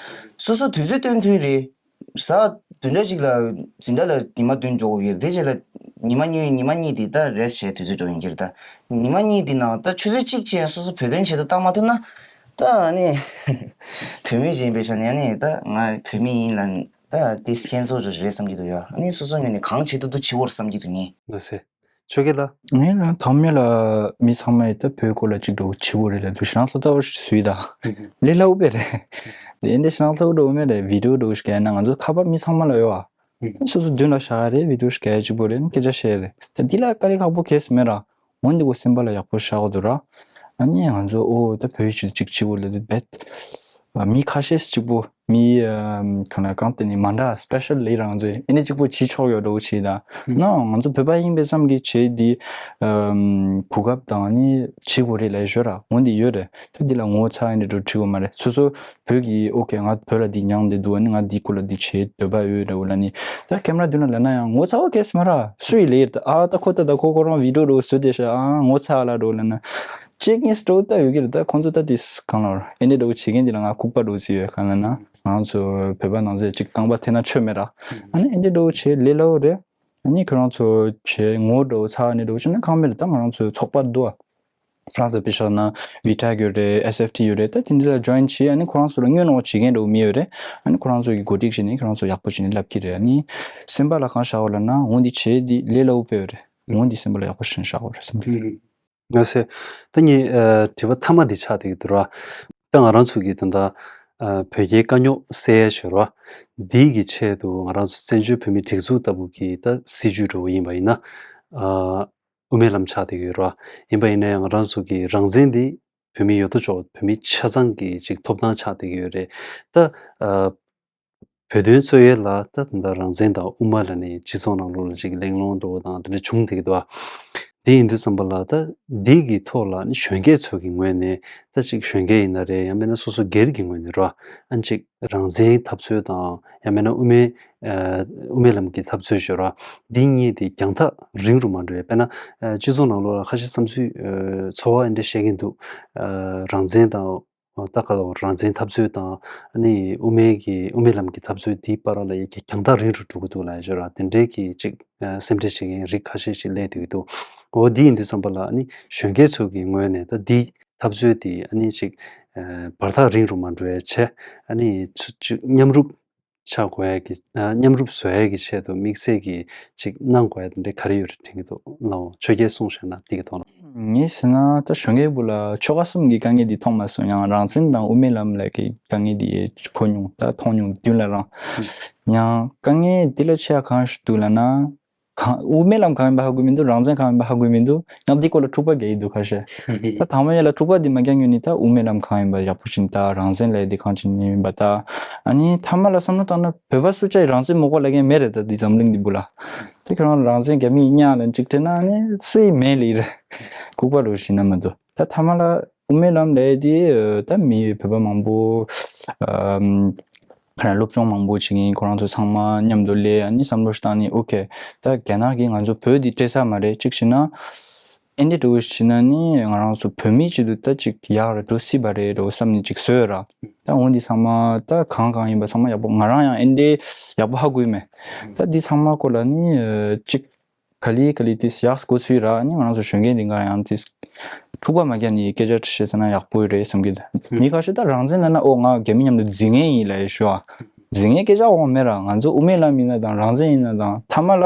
སོ་སོ་དུས་ཚོད་སྟོན་ཐུབ་རེད། གཟའ་བདུན་ཕྲག་གཅིག་ལ་འཛིན་གྲྭ་ལ་ཉི་མ་བདུན་འགྲོ་དགོས་ཡོད་རེད། དེ་རྗེས་ལ་ཉི་མ་གཉིས་ཉི་མ་གཉིས་དེ་ད་རེ་སི་ཊི་བྱས་དུས་ཚོད་འགྲོ་ཡིན་གྱི་རེད། ད་ཉི་མ་གཉིས་དེ་ནང་ད་ཆུ་ཚོད་གཅིག་ཅན་སོ་སོ་བོད་དོན་ཆེད་དུ་བཏང་མ་ཐུབ་ན་ད་ཨ་ནི་བོད་མི་ཞིག་ཡིན་པའི་ཆ་ནས་ཨ་ནི་ད་ང་བོད་མི་ཡིན་ལ། ད་དེ་ཁྱེད་ཚོ་ཚོ་རེད་བསམ་གྱི་འདུག་ཡ། ཨ་ནི་སོ་སོ་ངོས་ནས་གང་བྱེད་ཐུབ་ཐུབ་བྱེད་དགོས་བསམ་གྱི་འདུག་ངས། ལགས་སེ། ཆོས་སྐྱིད་ལགས། ངས་ལ་ཐོག་མེད་ལ་མི་ཚང་མས་ད་བོད་སྐོར་ལ་གཅིག་འགྲོ་བྱེད་དགོས་རེད་ལ་འདུག་ཞེ་དྲག་ལྷག་ལྷག་ཞིག་ཟེར་ད། ལས་སླ་པོ་རེད། དེ་འདྲ་ཞེ་དྲག་ལྷག་ལྷག་འགྲོ་མེད་ལ་བི་ཌིའོ་འགྲོ་ཞིག་ན་ང་ཚོ་ཁ་པར་མི་ཚང་མ་ལ་ཡོད་ཨ། སོ་སོ་མདུན་ལ་བཞག་རེད། བི་ཌིའོ་ཞིག་གཅིག་པོ་རེད། སྐད་ཆ་བཤད་རེད། ད་འདི་ལ་དཀའ་ལས་ཁག་པོ་གས་མེད་ར། འོན་ཏེ་ཁོ་སེམས་པ་ལ་ཡག་པོ་བཞག་དགོས་འདུག་ར། ཨ་ནི་ང་ཚོ་ཨོ་ད་བོད་ཡིག་ཅིག་ཅིག་བྱེད་དགོས་ལབ་དུས་རྦད་ མི་ཁ་ཤས་གཅིག་པོ་མི་གང་ལ་གང་དེ་ནི་མ་འདྲ་སི་པེ་ཤལ་ལས་རང་ཚོས་ཨེ་ནི་གཅིག་པོ་བྱེད་ཆོག་ཡོད་འགྲོ་བྱེད་ད་ན་ང་ཚོ་བོད་པ་ཡིན་པའི་བསམ་གི་བྱེད་དེ་གོ་སྐབས་དང་ནི་བྱེད་དགོས་རེད་ལ་ཞོར་ར་འོན་དེ་ཡོད་རེད། ད་འདི་ལ་ངོ་ཚ་ཡིན་འདྲ་འགྲོ་ཁྲིད་དགོས་མ་རེད། སོ་སོ་བོད་ཀྱི་ཨོ་ཁེ་ང་བོད་ལ་འདི་མྱངས་འདི་འདུག་ཨ་ནི་ང་འདི་ཁུལ་ལ་འདི་བྱེད་འདོད་པ་ཡོད་འདྲ་བོ་ལ་ནི་ད་ཁེམ་ར་མདུན་ལ་ལ་ན་ཡང་ངོ་ཚ་བ་གས་མ་ར་སུ་ཡི་ལེ་ཡིར་ད་ཨ་ད་ཁོ་ད་ད་ཁོ་ཁོ་རང་བི་ཌིའོ་འགྲོ་བཟོས་དེ་ཤ་ཨ་ངོ་ཚ་ལ་འགྲོ་ལ་ན་ཅེག་ཉིས་འགྲོ་ད་ཡོད་གི་རེད། ད་ཁོང་ཚོ་ད་དེ་གང་ལ་ཨེ་འདྲ་འགྲོ་བྱེད་མཁན་འདི་ལ་ང་ལྐུགས་པ་འགྲོ་ཟི་ཡོད་གང་ལ་ན་ང་ཚོ་བོད་པ་ནང་ཚོས་ཅིག་རྐང་པ་འཐེན་ན་ཆོད་མེད་ར་ཨ་ནི་ཨེ་འདྲ་འགྲོ་བྱེད་ལེ་ལ་འོ་རེད། ཨ་ནི་ཁོ་རང་ཚོ་བྱེད་ངོ་འགྲོ་ཚ་ཨ་ནི་འགྲོ་བྱེད་ན་གང་མེད་རེད། ད་ང་རང་ཚོའི་ཚོགས་པ་འདུག་ཨ། ཧྥ་རན་སི་ལ་དཔེ་བཞག་ན་ཝི་ཊེག་ཡོད་རེད། ཨེས་ཨེཕ་ཊི་ཡོད་རེད། ད་དེ་འདྲ་ལ་ཇོ་ཡིན་བྱས་ཨ་ནི་ཁོ་རང་ཚོ་ལ་བསྙོན་གནང་བྱེད་མཁན་འདྲ་བོ་མི་ཡོད་རེད། ཨ་ནི་ཁོ་རང་ཚོ་གི་གོ་སྒྲིག་བྱས་ནས་ཁོ་རང་ཚོ་ཡག་པོ་བྱས་ནས་ལབ་ཀྱི་རེད། ཨ་ནི་སེམས་པ་ལ་གང་བཞག་པ་ལབ་ན་འོ་འདི་བྱས་འདི་ལས་སླ་བོ་དཔེ་ཡོད་རེད། འོ་འདི་སེམས་པ་ལ་ཡག་པོ་བྱས་ནས་བཞག་པ་རེད་བསམ་གྱི་རེད། ང་ཚོས་ད་ངས་ཨ་དྲི་བ་མཐའ་མ་འདི་ཆགས་བསྡད་ཀྱི་འདུག་ར། ད་ང་རང་ཚོ་གི་ད་ལྟ་ཨ་བོད་རྒྱའི་དཀའ་རྙོག་སེལ་ཡ་ཞོར་བ་འདིའི་གི་ཆེད་དུ་ང་རང་ཚོ་བཙན་བྱོལ་བོད་མིའི་སྒྲིག་འཛུགས་ལྟ་བུ་གི་ད་སྲིད་ཇུས་འདྲ་བོ་ཡིན་པ་ཡིན་ན་ཨ་དབུ་མའི་ལམ་ཆགས་བསྡད་ཀྱི་ཡོད་ར། ཡིན་པ་ཡིན་ན་ཡང་ང་རང་ཚོ་གི་རང་བཙན་འདི་བོད་མི་ཡོད་དོ་ཅོག་བོད་མི་ཆ་ཚང་གི་ཅིག་ཐོབ་ཐང་ཆགས་བསྡད་ཀྱི་ཡོད་རེད། ད་ཨ་བོད་དོན་རྩོད་ཡས་ལ་ད་ད་ལྟ་རང་བཙན་དང་དབུ་མ་ལ་ནི་སྤྱི་ཚོགས་ནང་ལོགས་ལ་ཅིག་གླེང་སློང་འགྲོ་བ་དང་དེ་འདྲ་བྱུང་བསྡད་ཀྱི་འདུག་བ། དེ་ཡིན་དུས་ཙམ་པ་ལ་ད་འདི་གི་ཐོག་ལ་ནི་གཞོན་སྐྱེས་ཚོ་གི་ངོས་ནས་ད་ཅིག་གཞོན་སྐྱེས་ཡིན་ན་རེད། ཡང་མིན་ན་སོ་སོ་སྒེར་གྱི་ངོས་ནས་ར་ཨ་ཅིག་རང་བཙན་འཐབ་རྩོད་དང་ཡང་མིན་ན་དབུ་མའི་ཨ་དབུ་མའི་ལམ་གྱི་འཐབ་རྩོད་ཞོར་ར་འདི་གཉིས་དེ་རྒྱང་ཐག་རིང་རུ་མ་འགྲོ་བའི་དཔེར་ན་ཨ་སྤྱི་ཚོགས་ནང་ལོགས་ལ་ཁ་ཤས་བསམ་ཚུལ་ཨ་ཚོར་བ་འདི་བཤད་ཀྱིན་འདུག་ཨ་རང་བཙན་དང་། ད་ག་རང་བཙན་འཐབ་རྩོད་དང་ཨ་ནི་དབུ་མའི་གི་དབུ་མའི་ལམ་གྱི་འཐབ་རྩོད་དེའི་བར་ལ་ཡ་གི་རྒྱང་ཐག་རིང་རུ་འགྲོ་གི་འདུག་ལབ་ཡ་ཅིག་ར་དེ་འདྲའི་གི་ཅིག་སེམས་ཁྲལ་བྱེད་མཁན་རིགས་ཁ་ཤས་ཤིག་སླེབས་བསྡད་ཀྱི་འདུག་འོ་འདི་ཡིན་དུས་ཙམ་པ་ལ་ཨ་ནི་གཞོན་སྐྱེས་ཚོ་གི་ངོས་ནས་ད་འདི་འཐབ་རྩོད་དེ་ཨ་ནི་ཅིག་བར་ཐག་རིང་རུ་མ་འགྲོ་བའི་ཆེད་ཨ་ནི་ཚུ་ཅིག་མཉམ་རུབ་ཆགས་དགོས་ཡ་གི་ཨ་མཉམ་རུབ་བཟོ་ཡ་གི་ཆེད་དུ་དམིགས་བསལ་གྱི་ཅིག་གནང་དགོས་ཡ་དེ་འདྲ་ག་རེ་ཡོད་རེད་དྲན་གྱི་འདུག་ལའོ་ཆོས་རྒྱལ་གསུངས་བཞག་ན་འདི་གི་ཐོག་ལ། ངས་ཟེར་ན་ད་གཞོན་སྐྱེས་བུ་ལ་ཆོལ་ཁ་གསུམ་གྱི་དཀའ་ངལ་འདི་མཐོང་མ་སོང་། ཡང་རང་བཙན་དང་དབུ་མའི་ལམ་ལ་གི་དཀའ་ངལ་འདི་གོ་མྱོང་ད་མཐོང་མྱོང་མདུན་ལ་རང་ཡང་དཀའ་ངལ་འདི་ལ་ཆེ་བ་གང་ཞིག་འདུག་ལབ་ན། གང་དབུ་མའི་ལམ་གང་ཡིན་པ་ཧ་གོ་མི་འདུག་རང་བཙན་གང་ཡིན་པ་ཧ་གོ་མི་འདུག་ཡང་འདི་སྐོར་ལ་འཁྲུག་པ་རྒྱག་གི་འདུག་ཁ་ཤས། ད་དང་པོ་ཡ་ལ་འཁྲུག་པ་འདི་མ་རྒྱག་ཉོན་ནི་ད་དབུ་མའི་ལམ་གང་ཡིན་པ་ཡག་པོ་ཞིག་ད་རང་བཙན་ལས་འདི་གང་ཅི་ནི་ཡིན་པ་ད། ཨ་ནི་ཐ་མ་ལ་བསམ་བློ་བཏང་ན་བོད་པ་སུ་ཅག་ཡི་རང་བཙན་མོག་པ་ལ་གན་མེད་རེད། ད་འདི་འཛམ་གླིང་འདི་བུ་ལ་དེ་ཁྱོད་རང་རང་བཙན་རྒྱ་མི་ཡི་གཉའ་ལ་འཇིག་ཁྲེ་ན་ཨ་ནི་སུ་ཡི་མེད་ལི་རེད། ལྐུགས་པ་རུ་ཞིག་ན་མ་འདུག་ད་ཐ་མ་ལ་དབུ་མའི་ལམ་ལས་དེ་ད་མི་བོད་པ་མང་པོ་ཁ་ན་སློབ་སྦྱོང་མང་པོ་བྱེད་མཁན་ཁོ་རང་ཚོ་ཚང་མ་མཉམ་དུ་སླེབས་ཨ་ནི་བསམ་བློ་ཞིག་བཏང་ནི་ཨོ་ཁེ་ད་རྒྱ་ནག་གིས་ང་ཚོ་བོད་འདི་སྤྲད་ས་མ་རེད། གཅིག་བྱས་ན་ཨེ་འདྲ་འགྲོ་བྱས་ན་ནི་ང་རང་ཚོ་བོད་མི་ཆེད་དུ་ད་ཅིག་ཡག་ར་འགྲོ་སྲིད་པ་རེད་འགྲོ་བསམ་ནི་ཅིག་བཟོས་ར། ད་འོ་འདི་ཚང་མ་ད་གང་གང་ཡིན་པ་ཚང་མ་ཡག་པོ་ང་རང་ཡང་ཨེ་འདྲ་ཡག་པོ་ཧ་གོ་ཡི་མེད། ད་འདི་ཚང་མ་སྐོར་ལ་ནི་ཅིག་ག་ལེ་ག་ལེ་ཏིས་ཡག་སྐོར་ཚུལ་ར་ནི་ང་རང་ཚོ་གཞོན་སྐྱེས་རིང་ག་ཡང་ཏིས་འཁྲུག་པ་མ་རྒྱག་ནི་སྐད་ཆ་བཤད་ས་ན་ཡག་པོ་རེད་བསམ་གི་འདུག་མི་ཁ་ཤས་ད་རང་བཙན་ལབ་ན་ཨོ་ང་རྒྱ་མི་མཉམ་དུ་འཛིང་ངེས་ཡིན་ལབ་ཡ་ཞུ་བ། འཛིང་ངེས་སྐད་ཆ་འོང་མེད་ར། ང་ཚོ་དབུ་མའི་ལམ་ཡིན་ན་དང་རང་བཙན་ཡིན་ན་དང་ཐ་མ་ལ་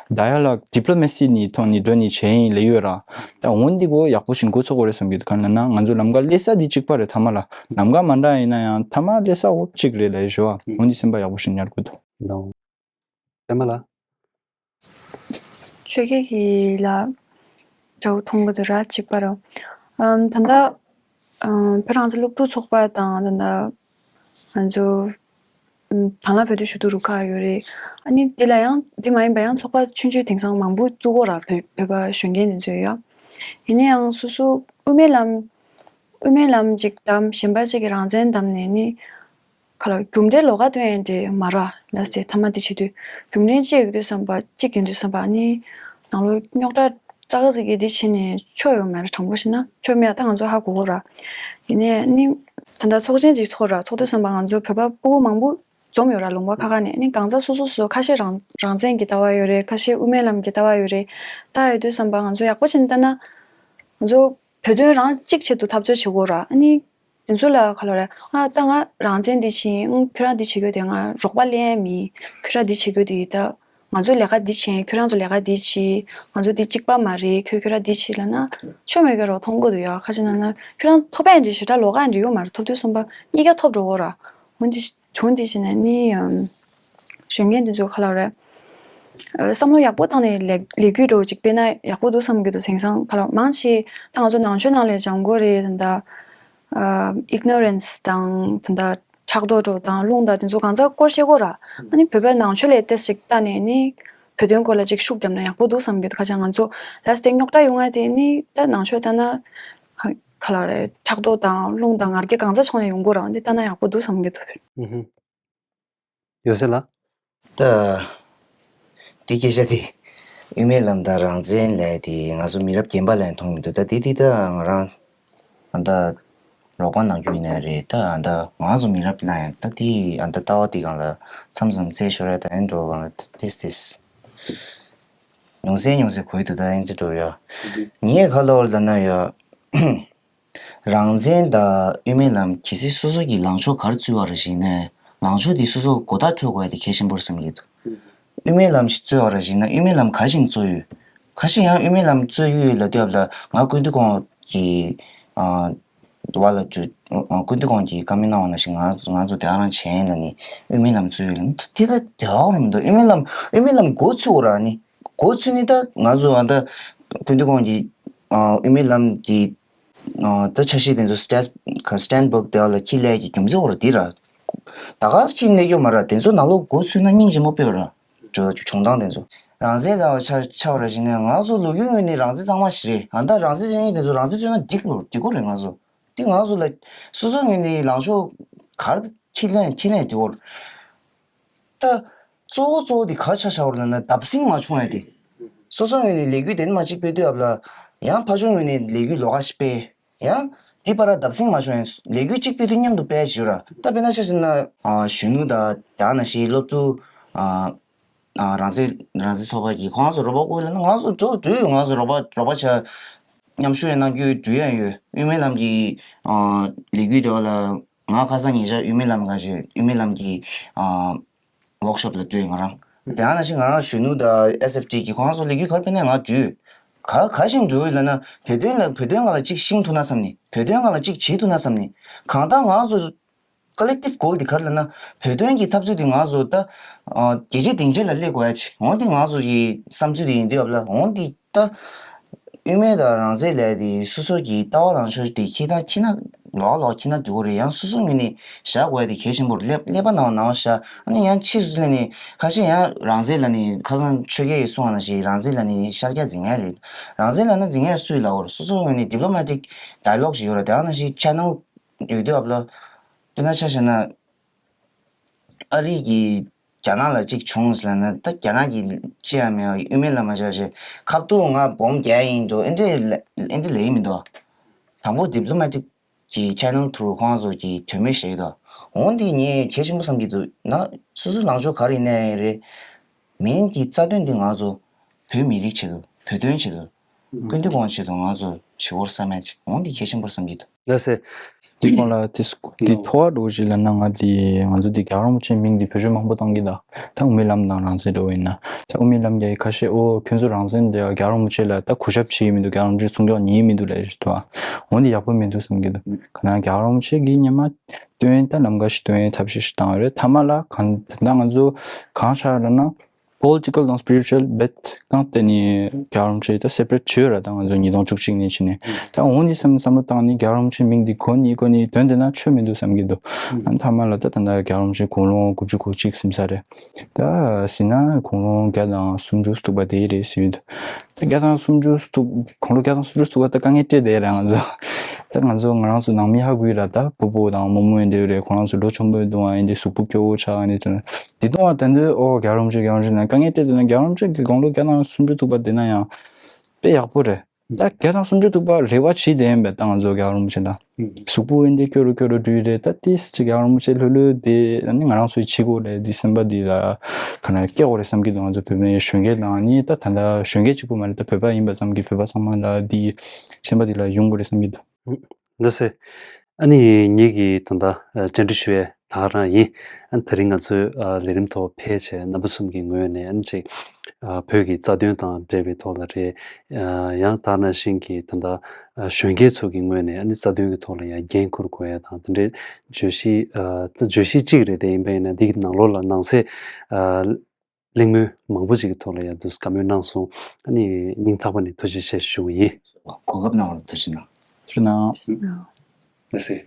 ད་ཡ་ལ་ཌི་པི་ལོ་མེ་སི་ནི་ཐོག་ནི་འགྲོ་ནི་བྱས་ཡིན་ལབ་ཡོད་ར། ད་འོན་འདི་གོ་ཡག་པོ་ཞིག་འགོ་ཚུགས་དགོས་རེད་བསམ་གི་འདུག་ག་ལབ་ན་ང་ཚོ་ལམ་ཀ་སླེབས་ས་འདི་གཅིག་པ་རེད། ཐ་མ་ལ་ལམ་ཀ་མ་འདྲ་ཡིན་ན་ཡང་ཐ་མ་སླེབས་ས་འོ་གཅིག་རེད་ལབ་ཡ་ཞུ་བ། འོན་འདི་སེམས་པ་ཡག་པོ་ཞིག་ཉར་དགོས་འདུག་པད་མ་ལགས། ཆོས་སྐྱིད་ཀྱི་ལ་འདྲ་བོ་མཐོང་གི་འདུག་ར་གཅིག་པ་ར། ཨམ་ད་ལྟ་ཨམ་བོད་རང་བཙན་སློབ་ཕྲུག་ཚོགས་པ་དང་ད་ལྟ་ང་ཚོ་ཨམ་དང་བླངས་བོད་དོན་ཞུ་གཏུག་རུ་ཁག་ཡོད་རེད། ཨ་ནི་དེ་ལ་ཡང་དེ་མ་ཡིན་པ་ཡང་ཚོགས་པ་ཆུང་ཆུང་དེང་སང་མང་པོ་བཙུགས་ཡོད་ར། བོད་བོད་པ་གཞོན་སྐྱེས་འདི་ཚོས་ཡ། ཡིན་ན་ཡང་སོ་སོ་དབུ་མའི་ལམ་དབུ་མའི་ལམ་ཅིག་བདམས་གཞན་པ་ཅིག་གི་རང་བཙན་བདམས་ནས་ནི། ཁ་ལ་རྒྱུ་འབྲས་ལོགས་ཀ་སྟོན་ཡ་འདྲེ་མ་ར་ལ་སྟེ་ཐ་མ་འདི་བྱེད་དུས་རྒྱུ་འབྲས་གཅིག་ཡོད་དུས་བསམ་པ་གཅིག་ཡིན་དུས་བསམ་པ་ནི་ནང་ལོ་རྙོག་དྲ་ཙག་ཙིག་གི་འདི་བྱེད་ནས་ཆོ་ཡོད་མ་རེད། དྲང་པོ་བཤད་ན་ཆོ་མེད་ད་ང་ཚོ་ཧ་གོ་གོ་ར། ཡིན་ནས་ནི་ད་ལྟ་ཚོགས་ཆེན་ཅིག་ཚོགས་ར་ཚོགས་དུས་བསམ་པ་ང་ཚོ་བོད་པ་ཕྲུ་གུ་མང་པོ་འཛོམས་ཡོད་ར་ལུང་པ་ཁ་ཁ་ནས་ནི་གང་ཚ་སོ་སོ་སོ་ཁ་ཤས་རང་རང་བཙན་གྱི་ལྟ་བ་ཡོད་རེད། ཁ་ཤས་དབུ་མའི་ལམ་གྱི་ལྟ་བ་ཡོད་རེད། ད་ཡོད་དུས་བསམ་པ་ང་ཚོ་ཡག་པོ་བྱས་ནས་ལྟ་ན་ང་ཚོ་བོད་དོན་རང་གཅིག་ཆེད་དུ་འཐབ་རྩོད་བྱེད་གོ་ར་ཨ་ནི། དེ་ཚོ་ལ་ག་ལ་རེད། ཨ་ད་ང་རང་བཙན་འདི་བྱིན་ཁྱོད་རང་འདི་བྱེད་དགོས་དེ་ང་རོགས་པ་ལེན་མི་ཁྱོད་རང་འདི་བྱེད་དགོས་དེ་ད་ང་ཚོ་ལས་ཀ་འདི་བྱེད་ཁྱོད་རང་ཚོ་ལས་ཀ་འདི་བྱེད་ང་ཚོ་འདི་གཅིག་པ་མ་རེད་ཁྱོད་ཁྱོད་རང་འདི་བྱེད་ལབ་ན་ཆོ་མེད་ཀྱི་རོ་མཐོང་གོ་དུ་ཡ། ཁ་ཅིག་ན་ན་ཁྱོད་རང་ཐོབ་པ་ཡང་འདི་ཞེ་དྲག་ལོགས་ཀ་འདི་ཡོད་མ་རེད། ཐོབ་དུས་བསམ་པ་གཉིས་ཀ་ཐོབ་འགྲོ་གོ་ར། འོན་ཏེ་བྱུང་འདི་བྱེད་ན་ནི་གཞོན་སྐྱེས་འདི་ཚོ་ག་ལ་རེད། བསམ་བློ་ཡག་པོ་བཏང་ནས་ལས་ལས་འགུལ་འགྲོ་གཅིག་སྤེལ་ན་ཡག་པོ་འདུག་བསམ་གི་འདུག་དེང་སང་ག་ལ་མང་ཆེ་ད་ང་ཚོ་ནང་ཆོས་ནང་ལས་སྦྱང་དགོས་རེད་ད། ཨ་ignorance་དང་ད་ལྟ་ཕྲག་དོག་དང་རླུང་དང་དེ་ཚོ་གང་ཚ་སྐོར་ཤེས་དགོས་ར། ཨ་ནི་བོད་པའི་ནང་ཆོས་ལ་ཏོག་ཙམ་ལྟ་ནས་ནི་བོད་དོན་སྐོར་ལ་ཅིག་ཤུགས་བརྒྱབ་ན་ཡག་པོ་འདུག་བསམ་གྱི་འདུག་ཁ་ཅིག་ང་ཚོ་ལ་སྟེང་རྙོག་དྲ་ཡོང་ཡ་དེ་ནི་ད་ནང་ཆོས་ལྟ་ན་ག་ལ་རེད། ཕྲག་དོག་དང་རླུང་དང་ང་རྒྱལ་གང་ཚ་ཕྱོགས་ནས་ཡོང་དགོས་ར། འདི་ལྟ་ན་ཡག་པོ་འདུག་བསམ་གྱི་འདུག་ཨུ་ཧུ། ཡོད་ཟེར་ལ། ད་དེ་སྐད་ཆ་དེ་དབུ་མའི་ལམ་དང་རང་བཙན་ལས་དེ་ང་ཚོ་མི་རབས་རྒན་པ་ལས་མཐོང་མི་འདུག་ད་དེ་དེ་ད་ང་རང་ཨ་ད་རོགས་པ་གནང་རྒྱུ་ཡིན་ན་རེད། ད་ཨ་ད་ང་ཚོ་མི་རབས་ལ་ཡང་ད་དེ་ཨ་ད་ལྟ་བ་དེ་གང་ལ་མཚམས་མཚམས་རྩད་ཤོར་ཡ་ད་ཨེ་འགྲོ་གང་ལ་ཏིས་ཏིས་ཉུང་ཟད་ཉུང་ཟད་གོ་ཡི་འདུག་ད་ཨེ་འདྲ་འགྲོ་ཡ་ངས་ག་ལ་བར་ལ་ན་ཡ། རང་བཙན་དང་དབུ་མའི་ལམ་གལ་སྲིད་སོ་སོ་གི་ལངས་ཕྱོགས་ག་རེ་བརྩི་བ་རེ་བཞིན་ནས་ལངས་ཕྱོགས་དེ་སོ་སོ་གོ་བརྡ་འཕྲོད་དགོས་ཡ་དེ་གལ་ཆེན་པོ་རེད་བསམ་གྱི་འདུག་དབུ་མའི་ལམ་ཞིག་བརྩི་བ་རེ་བཞིན་ན་དབུ་མའི་ལམ་ག་ཞིག་བརྩི་ཡོད། ག་ཞིག་ཡང་དབུ་མའི་ལམ་བརྩི་ཡོད་ལ་ལྟོས་ལ་ང་ཀུན་ཏུ་ཀོང་གི་ཨ་བ་ལ་ཅུ་ཨ་ཀུན་ཏུ་ཀོང་གི་བཀའ་མོལ་གནང་བ་ན་ཞིག་ང་ང་ཚོ་དེ་ཨ་རང་བྱས་ཡིན་ལ་ནི་དབུ་མའི་ལམ་བརྩི་ཡོད་ལ་ནི་དེ་ད་དེ་འོག་རུ་མི་འདུག་དབུ་མའི་ལམ་དབུ་མའི་ལམ་འགོ་ཚུགས་ར་ནི་འགོ་ཚུགས་ནི་ད་ང་ཚོ་ཨ་ད་ཀུན་ཏུ་ཀོང་གི་ཨ་དབུ་མའི་ལམ་གི་ཨ་ད་འཆར་གཞི་དེ་ཚོ་སི་ཊེན་སི་ཊེན་སི་བུག་དེ་ལ་ཁྱི་ལས་ཀྱི་རྒྱུ་མཚན་འོ་ར་འདི་ར། ད་ག་ཁྱི་གནས་རྒྱུ་མ་ར་དེ་ཚོ་ནང་ལོགས་འགོ་ཚུགས་ན་སྙིང་རྗེ་མོ་དཔེ་ར། འཇོ་བྱུང་སྟངས་དེ་ཚོ་རང་བཙན་ལ་ཆ་ཆ་བ་ར་བཞིན་ནས་ང་ཚོ་ལོ་རྒྱུས་ངོས་ནས་རང་བཙན་གཙང་མ་ཞིག་རེད། ཨ་ད་རང་བཙན་ཅན་དེ་ཚོ་རང་བཙན་རྩོད་ན་འགྲིག་ལོ་འགྲིག་གོ་རེད། ང་ཚོ་དེ་ང་ཚོ་ལ་སོ་སོ་ངོས་ནས་ལངས་ཕྱོགས་གར་ཁྱི་ལན་ཁྱི་ལན་འགྲིག་གོ་རེད། ད་གཙོ་བོ་གཙོ་བོ་དེ་ག་ཆ་ཆ་བ་རེད་ལབ་ན་བརྡབ་གསིག་མ་བྱུང་ཡ་དེ། སོ་སོ་ངོས་ནས་ལས་འགུལ་དེ་ནི་མ་གཅིག་སྤེལ་དུས་ཨབ་ལ། ཡང་ཕ་ཕྱོགས་ངོས་ནས་ལས་འགུལ་ལོགས་ཀ་ཞིག་སྤེལ། ཡང་དེ་བར་བརྡབ་གསིག་མ་བྱུང་ཡང་ལས་འགུལ་གཅིག་སྤེལ་དུས་མཉམ་དུ་སྤེལ་བྱེད་ར། ད་དཔེར་ན་ཆ་བཞག་ན་ཨ་གཞོན་ནུ་དང་དེ་ནང་བཞིན་སློབ་ཕྲུག་ཨ་ཨ་རང་བཙན་རང་བཙན་ཚོགས་པ་གི་ཁོང་ཚོ་རོགས་པ་དགོས་ལབ་ན་ང་ཚོ་འགྲོ་འགྲོ་ཡོད། ང་ཚོ་རོགས་པ་རོགས་པ་བྱ་མཉམ་ཞུགས་ཡང་གནང་རྒྱུ་འགྲོ་ཡང་ཡོད། དབུ་མའི་ལམ་གྱི་ཨ་ལས་འགུལ་དེ་བ་ལ་ང་ཁ་སང་ཉེ་ཆར་དབུ་མའི་ལམ་ག་ཞིག་དབུ་མའི་ལམ་གྱི་ཨ་ཝོག་ཤོབ་ལ་འགྲོ་ཡོད་ང་རང་། དེ་ཡང་ན་ཞིག་ང་རང་གཞོན་ནུ་དང་ཨེས་ཨེཕ་ཊི་གི་ཁོང་ཚོ་ལས་འགུལ་ག་རེ་སྤེལ་ན་ང་འགྲོ་ཡོད། ག་ག་ཞིག་འགྲོ་ཡོད་ལབ་ན་བོད་དོན་ལ་བོད་དོན་སྒང་ལ་གཅིག་ཤེས་ཐུབ་ན་བསམ་ནས་བོད་དོན་སྒང་ལ་གཅིག་བྱེད་ཐུབ་ན་བསམ་ནས་གང་ལྟར་ང་ཚོ་ཀོ་ལེག་ཊིབ་གོལ་དེ་ག་རེ་ལབ་ན་བོད་དོན་གྱི་འཐབ་རྩོད་དེ་ང་ཚོ་ད་ཨ་རྒྱལ་སྤྱི་སྡིངས་ཆ་ལ་སླེབས་དགོས་ཡ་ཆེ་འོང་། དེ་ང་ཚོ་ཡི་བསམ་ཚུལ་དེ་ཡིན་དུས་ཨབ་ལ་འོང་དེ་ད། དབུ་མའི་དང་རང་བཙན་ལས་དེ་སོ་སོ་གི་ལྟ་བ་ལངས་ཕྱོགས་དེ་ཁྱེད་དང་ཁྱེད་ན་ལོག་ལོག་ཁྱེད་ན་འགྲིག་གི་རེད། ཡང་སོ་སོ་ངོས་ནས་བཞག་དགོས་ཡ་དེ་གལ་ཆེན་པོ་རེད། ཀླད་པ་ནང་ནང་བཞག་ཨ་ནི་ཡང་ཕྱིས་སུ་ལ་ནི་ཁ་ཤས་ཡང་རང་བཙན་ལ་ནི་ཁ་སང་ཆོས་རྒྱལ་གྱིས་གསུངས་པ་ནང་བཞིན་རང་བཙན་ལ་ནི་ཤར་རྒྱག་འཛིང་ཡ་རེད། རང་བཙན་ལ་ན་འཛིང་ཡ་སུས་ལབ་པ་རེད། སོ་སོ་ངོས་ནས་ཌི་པི་ལོ་མ་ཊིག་ཌའི་ལོག་ཞིག་ཡོད་རེད། དེ་ནང་བཞིན་ཆེ་ནལ་ཡོད་དུས་ཨབ་ལ་དེ་ན་ཆ་བཞག་ན། ཨ་རི་གིས་རྒྱ་ནག་ལ་གཅིག་བྱུང་ཟེར་ན་ད་རྒྱ་ནག་གིས་ཅི་ཡང་མེད་པ་དབུ་མའི་ལམ་མ་བཞག་བྱས་ཁ་ཐུག་ང་སྦོམ་རྒྱག་ཡིན་འདུག་ཨེ་འདྲས་ལ་ཨེ་འདྲས་ལབ་ཡི་མི་འདུག་དང་པོ་ཌི་པི་ལོ་མ་ཊིག་གི་ཆེ་ནལ་ཐུ་རུ་ཁོང་ཚོ་གིས་གྲོས་མོལ་བྱས་ཡོད་དོ། འོང་འདི་ངས་གལ་ཆེན་པོ་བསམ་གྱི་འདུག་ན་སོ་སོའི་ལངས་ཕྱོགས་ག་རེ་ཡིན་ནའི་རེད། མིང་གི་རྩ་དོན་འདི་ང་ཚོ་བོད་མི་རིགས་ཆེད་དུ་བོད་དོན་ཆེད་དུ་ཀུན་འདུས་གོང་ཆེད་དུ་ང་ཚོ་ཞི་བོར་བསམ་ཡ་ཅིག་འོང་འདི་གལ་ཆེན་པོར་བསམ་གྱི་འདུག་ལགས་སེ། འདི་སྐོར་ལ་དེ་སྐུ་འདི་ཐོ་བ་འགྲོ་ཞིག་ལབ་ན་ང་འདི་ང་ཚོ་འདི་རྒྱལ་བ་རིན་པོ་ཆེའི་མིང་འདི་བེད་སྤྱོད་མང་པོ་བཏང་གི་ད། ད་དབུ་མའི་ལམ་དང་རང་བཙན་འགྲོ་ཡིན་ན། ད་དབུ་མའི་ལམ་རྒྱག་ཁ་ཤས་ཨོ་ཁྱོད་ཚོ་རང་བཙན་འདི་རྒྱལ་བ་རིན་པོ་ཆེ་ལ་ད་གུས་ཞབས་བྱེད་ཡི་མི་འདུག་རྒྱལ་བ་རིན་པོ་ཆེ་སྲུང་སྐྱོབ་ཉན་ཡི་མི་འདུག་ལབ་ཞིག་ཐོ་བ། འོ་འདི་ཡག་པོ་མི་འདུག་བསམ་གྱི་འདུག་ག་ན་རྒྱལ་བ་རིན་པོ་ཆེ་གིས་སྔོན་མ་སྟོན་ད་ལམ་ཁ་ཞིག་སྟོན་ཐབས་ཤེས་ཤིག་བཏང་བ་རེད། ཐ་མ་ལ་གང་ད་ང་ཚོ་གང་ཆགས་རེད་ན། པོ་ལི་ཊི་ཀལ་དང་སི་པི་རི་ཅུ་ཨལ་བེད་གང་བལྟས་ནས་རྒྱལ་བ་རིན་པོ་ཆེ་ད་སེ་པ་རེ་ཊི་བྱོས་ར། ད་ང་ཚོ་ཉིས་སྟོང་བཅུ་གཅིག་ནས་ཕྱིན་ནས་ད་འོང་ནི་བསམ་བསམ་བློ་བཏང་ནས་རྒྱལ་བ་རིན་པོ་ཆེ་མིང་འདི་གོ་ནི་གོ་ནི་དོན་དེ་ན་ཆོས་མི་འདུག་བསམ་གྱི་འདུག་ཨ་ཐ་མ་ལ་ད་ད་ལྟ་རྒྱལ་བ་རིན་པོ་ཆེ་དགུང་ལོ་དགུ་བཅུ་གོ་གཅིག་ཟིན་ས་རེད། ད་ཟིན་ན་དགུང་ལོ་བརྒྱ་དང་སུམ་ཅུ་སོ་དྲུག་པ་དེ་རེད་ཟེར་གྱི་འདུག་ད་བརྒྱ་དང་སུམ་ཅུ་སོ་དྲུག་དགུང་ལོ་བརྒྱ་དང་སུམ་ཅུ་སོ་དྲུག་པ་ད་དཀའ་ངལ་སྤྲད་བསྡད་རེད་ང་ཚོ། ད་ང་ཚོ་ང་རང་ཚོ་ནང་མི་ཧ་གོ་གི་ར། ད་སྤོ་བོ་དང་རྨོ་མོ་ཡིན་དེ་རེད། ཁོ་རང་ཚོ་ལོ་ཆུང་བོ་འདུག་ཨ་ཡིན་དེ་གཟུགས་པོ་སྐྱོ་བོ་ཆགས་ཨ་ནི་ཚོ་དེ་གཏོང་བ་དེ་ཚོས་ཨོ་རྒྱལ་བ་རིན་པོ་ཆེ་རྒྱལ་བ་རིན་པོ་ཆེ་ན་དཀའ་ངལ་སྤྲད་འདུག་ན་རྒྱལ་བ་རིན་པོ་ཆེ་གི་དགུང་ལོ་བརྒྱ་དང་སུམ་ཅུ་སོ་དྲུག་པ་དེ་ན་ཡང་དཔེ་ཡག་པོ་རེད། ད་བརྒྱ་དང་སུམ་ཅུ་སོ་དྲུག་པ་རེ་བ་བྱེད་བསྡད་ཡིན་པས་ད་ང་ཚོ་རྒྱལ་བ་རིན་པོ་ཆེ་ད་གཟུགས་པོ་ཡིན་དེ་སྐྱོ་རུ་སྐྱོ་རུ་འགྲོ་ཡི་རེད། ད་ཏིས་ཅིག་རྒྱལ་བ་རིན་པོ་ཆེ་ལྷོད་ལྷོད་དེ་ཨ་ནི་ང་རང་ཚོའི་བྱེད་དགོས་རེད། འདི་སེམས་པ་འདི་ལ་ག་ན་སྐྱེ་དགོས་རེད་བསམ་གྱི་འདུག་ང་ཚོ་བོད་པའི་གཞོན་སྐྱེས་དང་ནི་ད་ད་ལྟ་གཞོན་སྐྱེས་གཅིག་པུ་མ་རེད། ད་བོད་པ་ཡིན་པ་ཙམ་གྱིས་བོད་པ་ཚང་མ་ལ་འདི་སེམས་པ་འདི་ལ་ཡོང་དགོས་རེད་བསམ་གྱི་འདུག་ལགས་སེ། ཨ་ནི་ངེད་ཀྱིས་ད་ལྟ་བཅར་འདྲི་ཞུ་ཡས་ད་ག་རང་ཡིན། ཨ་ནི་དེ་རིང་ང་ཚོའི་ལས་རིམ་ཐོག་ཕེབས་བྱས་རྣམ་པ་གསུམ་གྱི་ངོས་ནས་ཨ་ནི་ཅིག་བོད་ཀྱི་རྩ་དོན་དང་འབྲེལ་བའི་ཐོག་ལ་རེད། ཡང་དེ་ནང་བཞིན་གྱི་ད་ལྟ་གཞོན་སྐྱེས་ཚོ་གི་ངོས་ནས་ཨ་ནི་རྩ་དོན་གྱི་ཐོག་ལ་ཡང་འགན་འཁུར་དགོས་ཡ་དང་དེ་འདྲའི་བརྗོད་གཞི་ད་བརྗོད་གཞི་གཅིག་རེད། དེ་ཡིན་པ་ཡིན་ན་འདི་གི་ནང་ལོགས་ལ་ནང་གསེས་གླེང་མོལ་མང་པོ་ཅིག་གི་ཐོག་ལ་ཡང་འདུག་བཀའ་མོལ་གནང་སོང་། ཨ་ནི་སྙིང་ཐག་པ་ནས་ཐུགས་རྗེ་ཆེ་ཞུ་གི་ཡིན། གོ་སྐབས་གནང་བར་ཐུགས་རྗེ་གནང་། ཐུགས་རྗེ་གནང་། ལགས་སེ།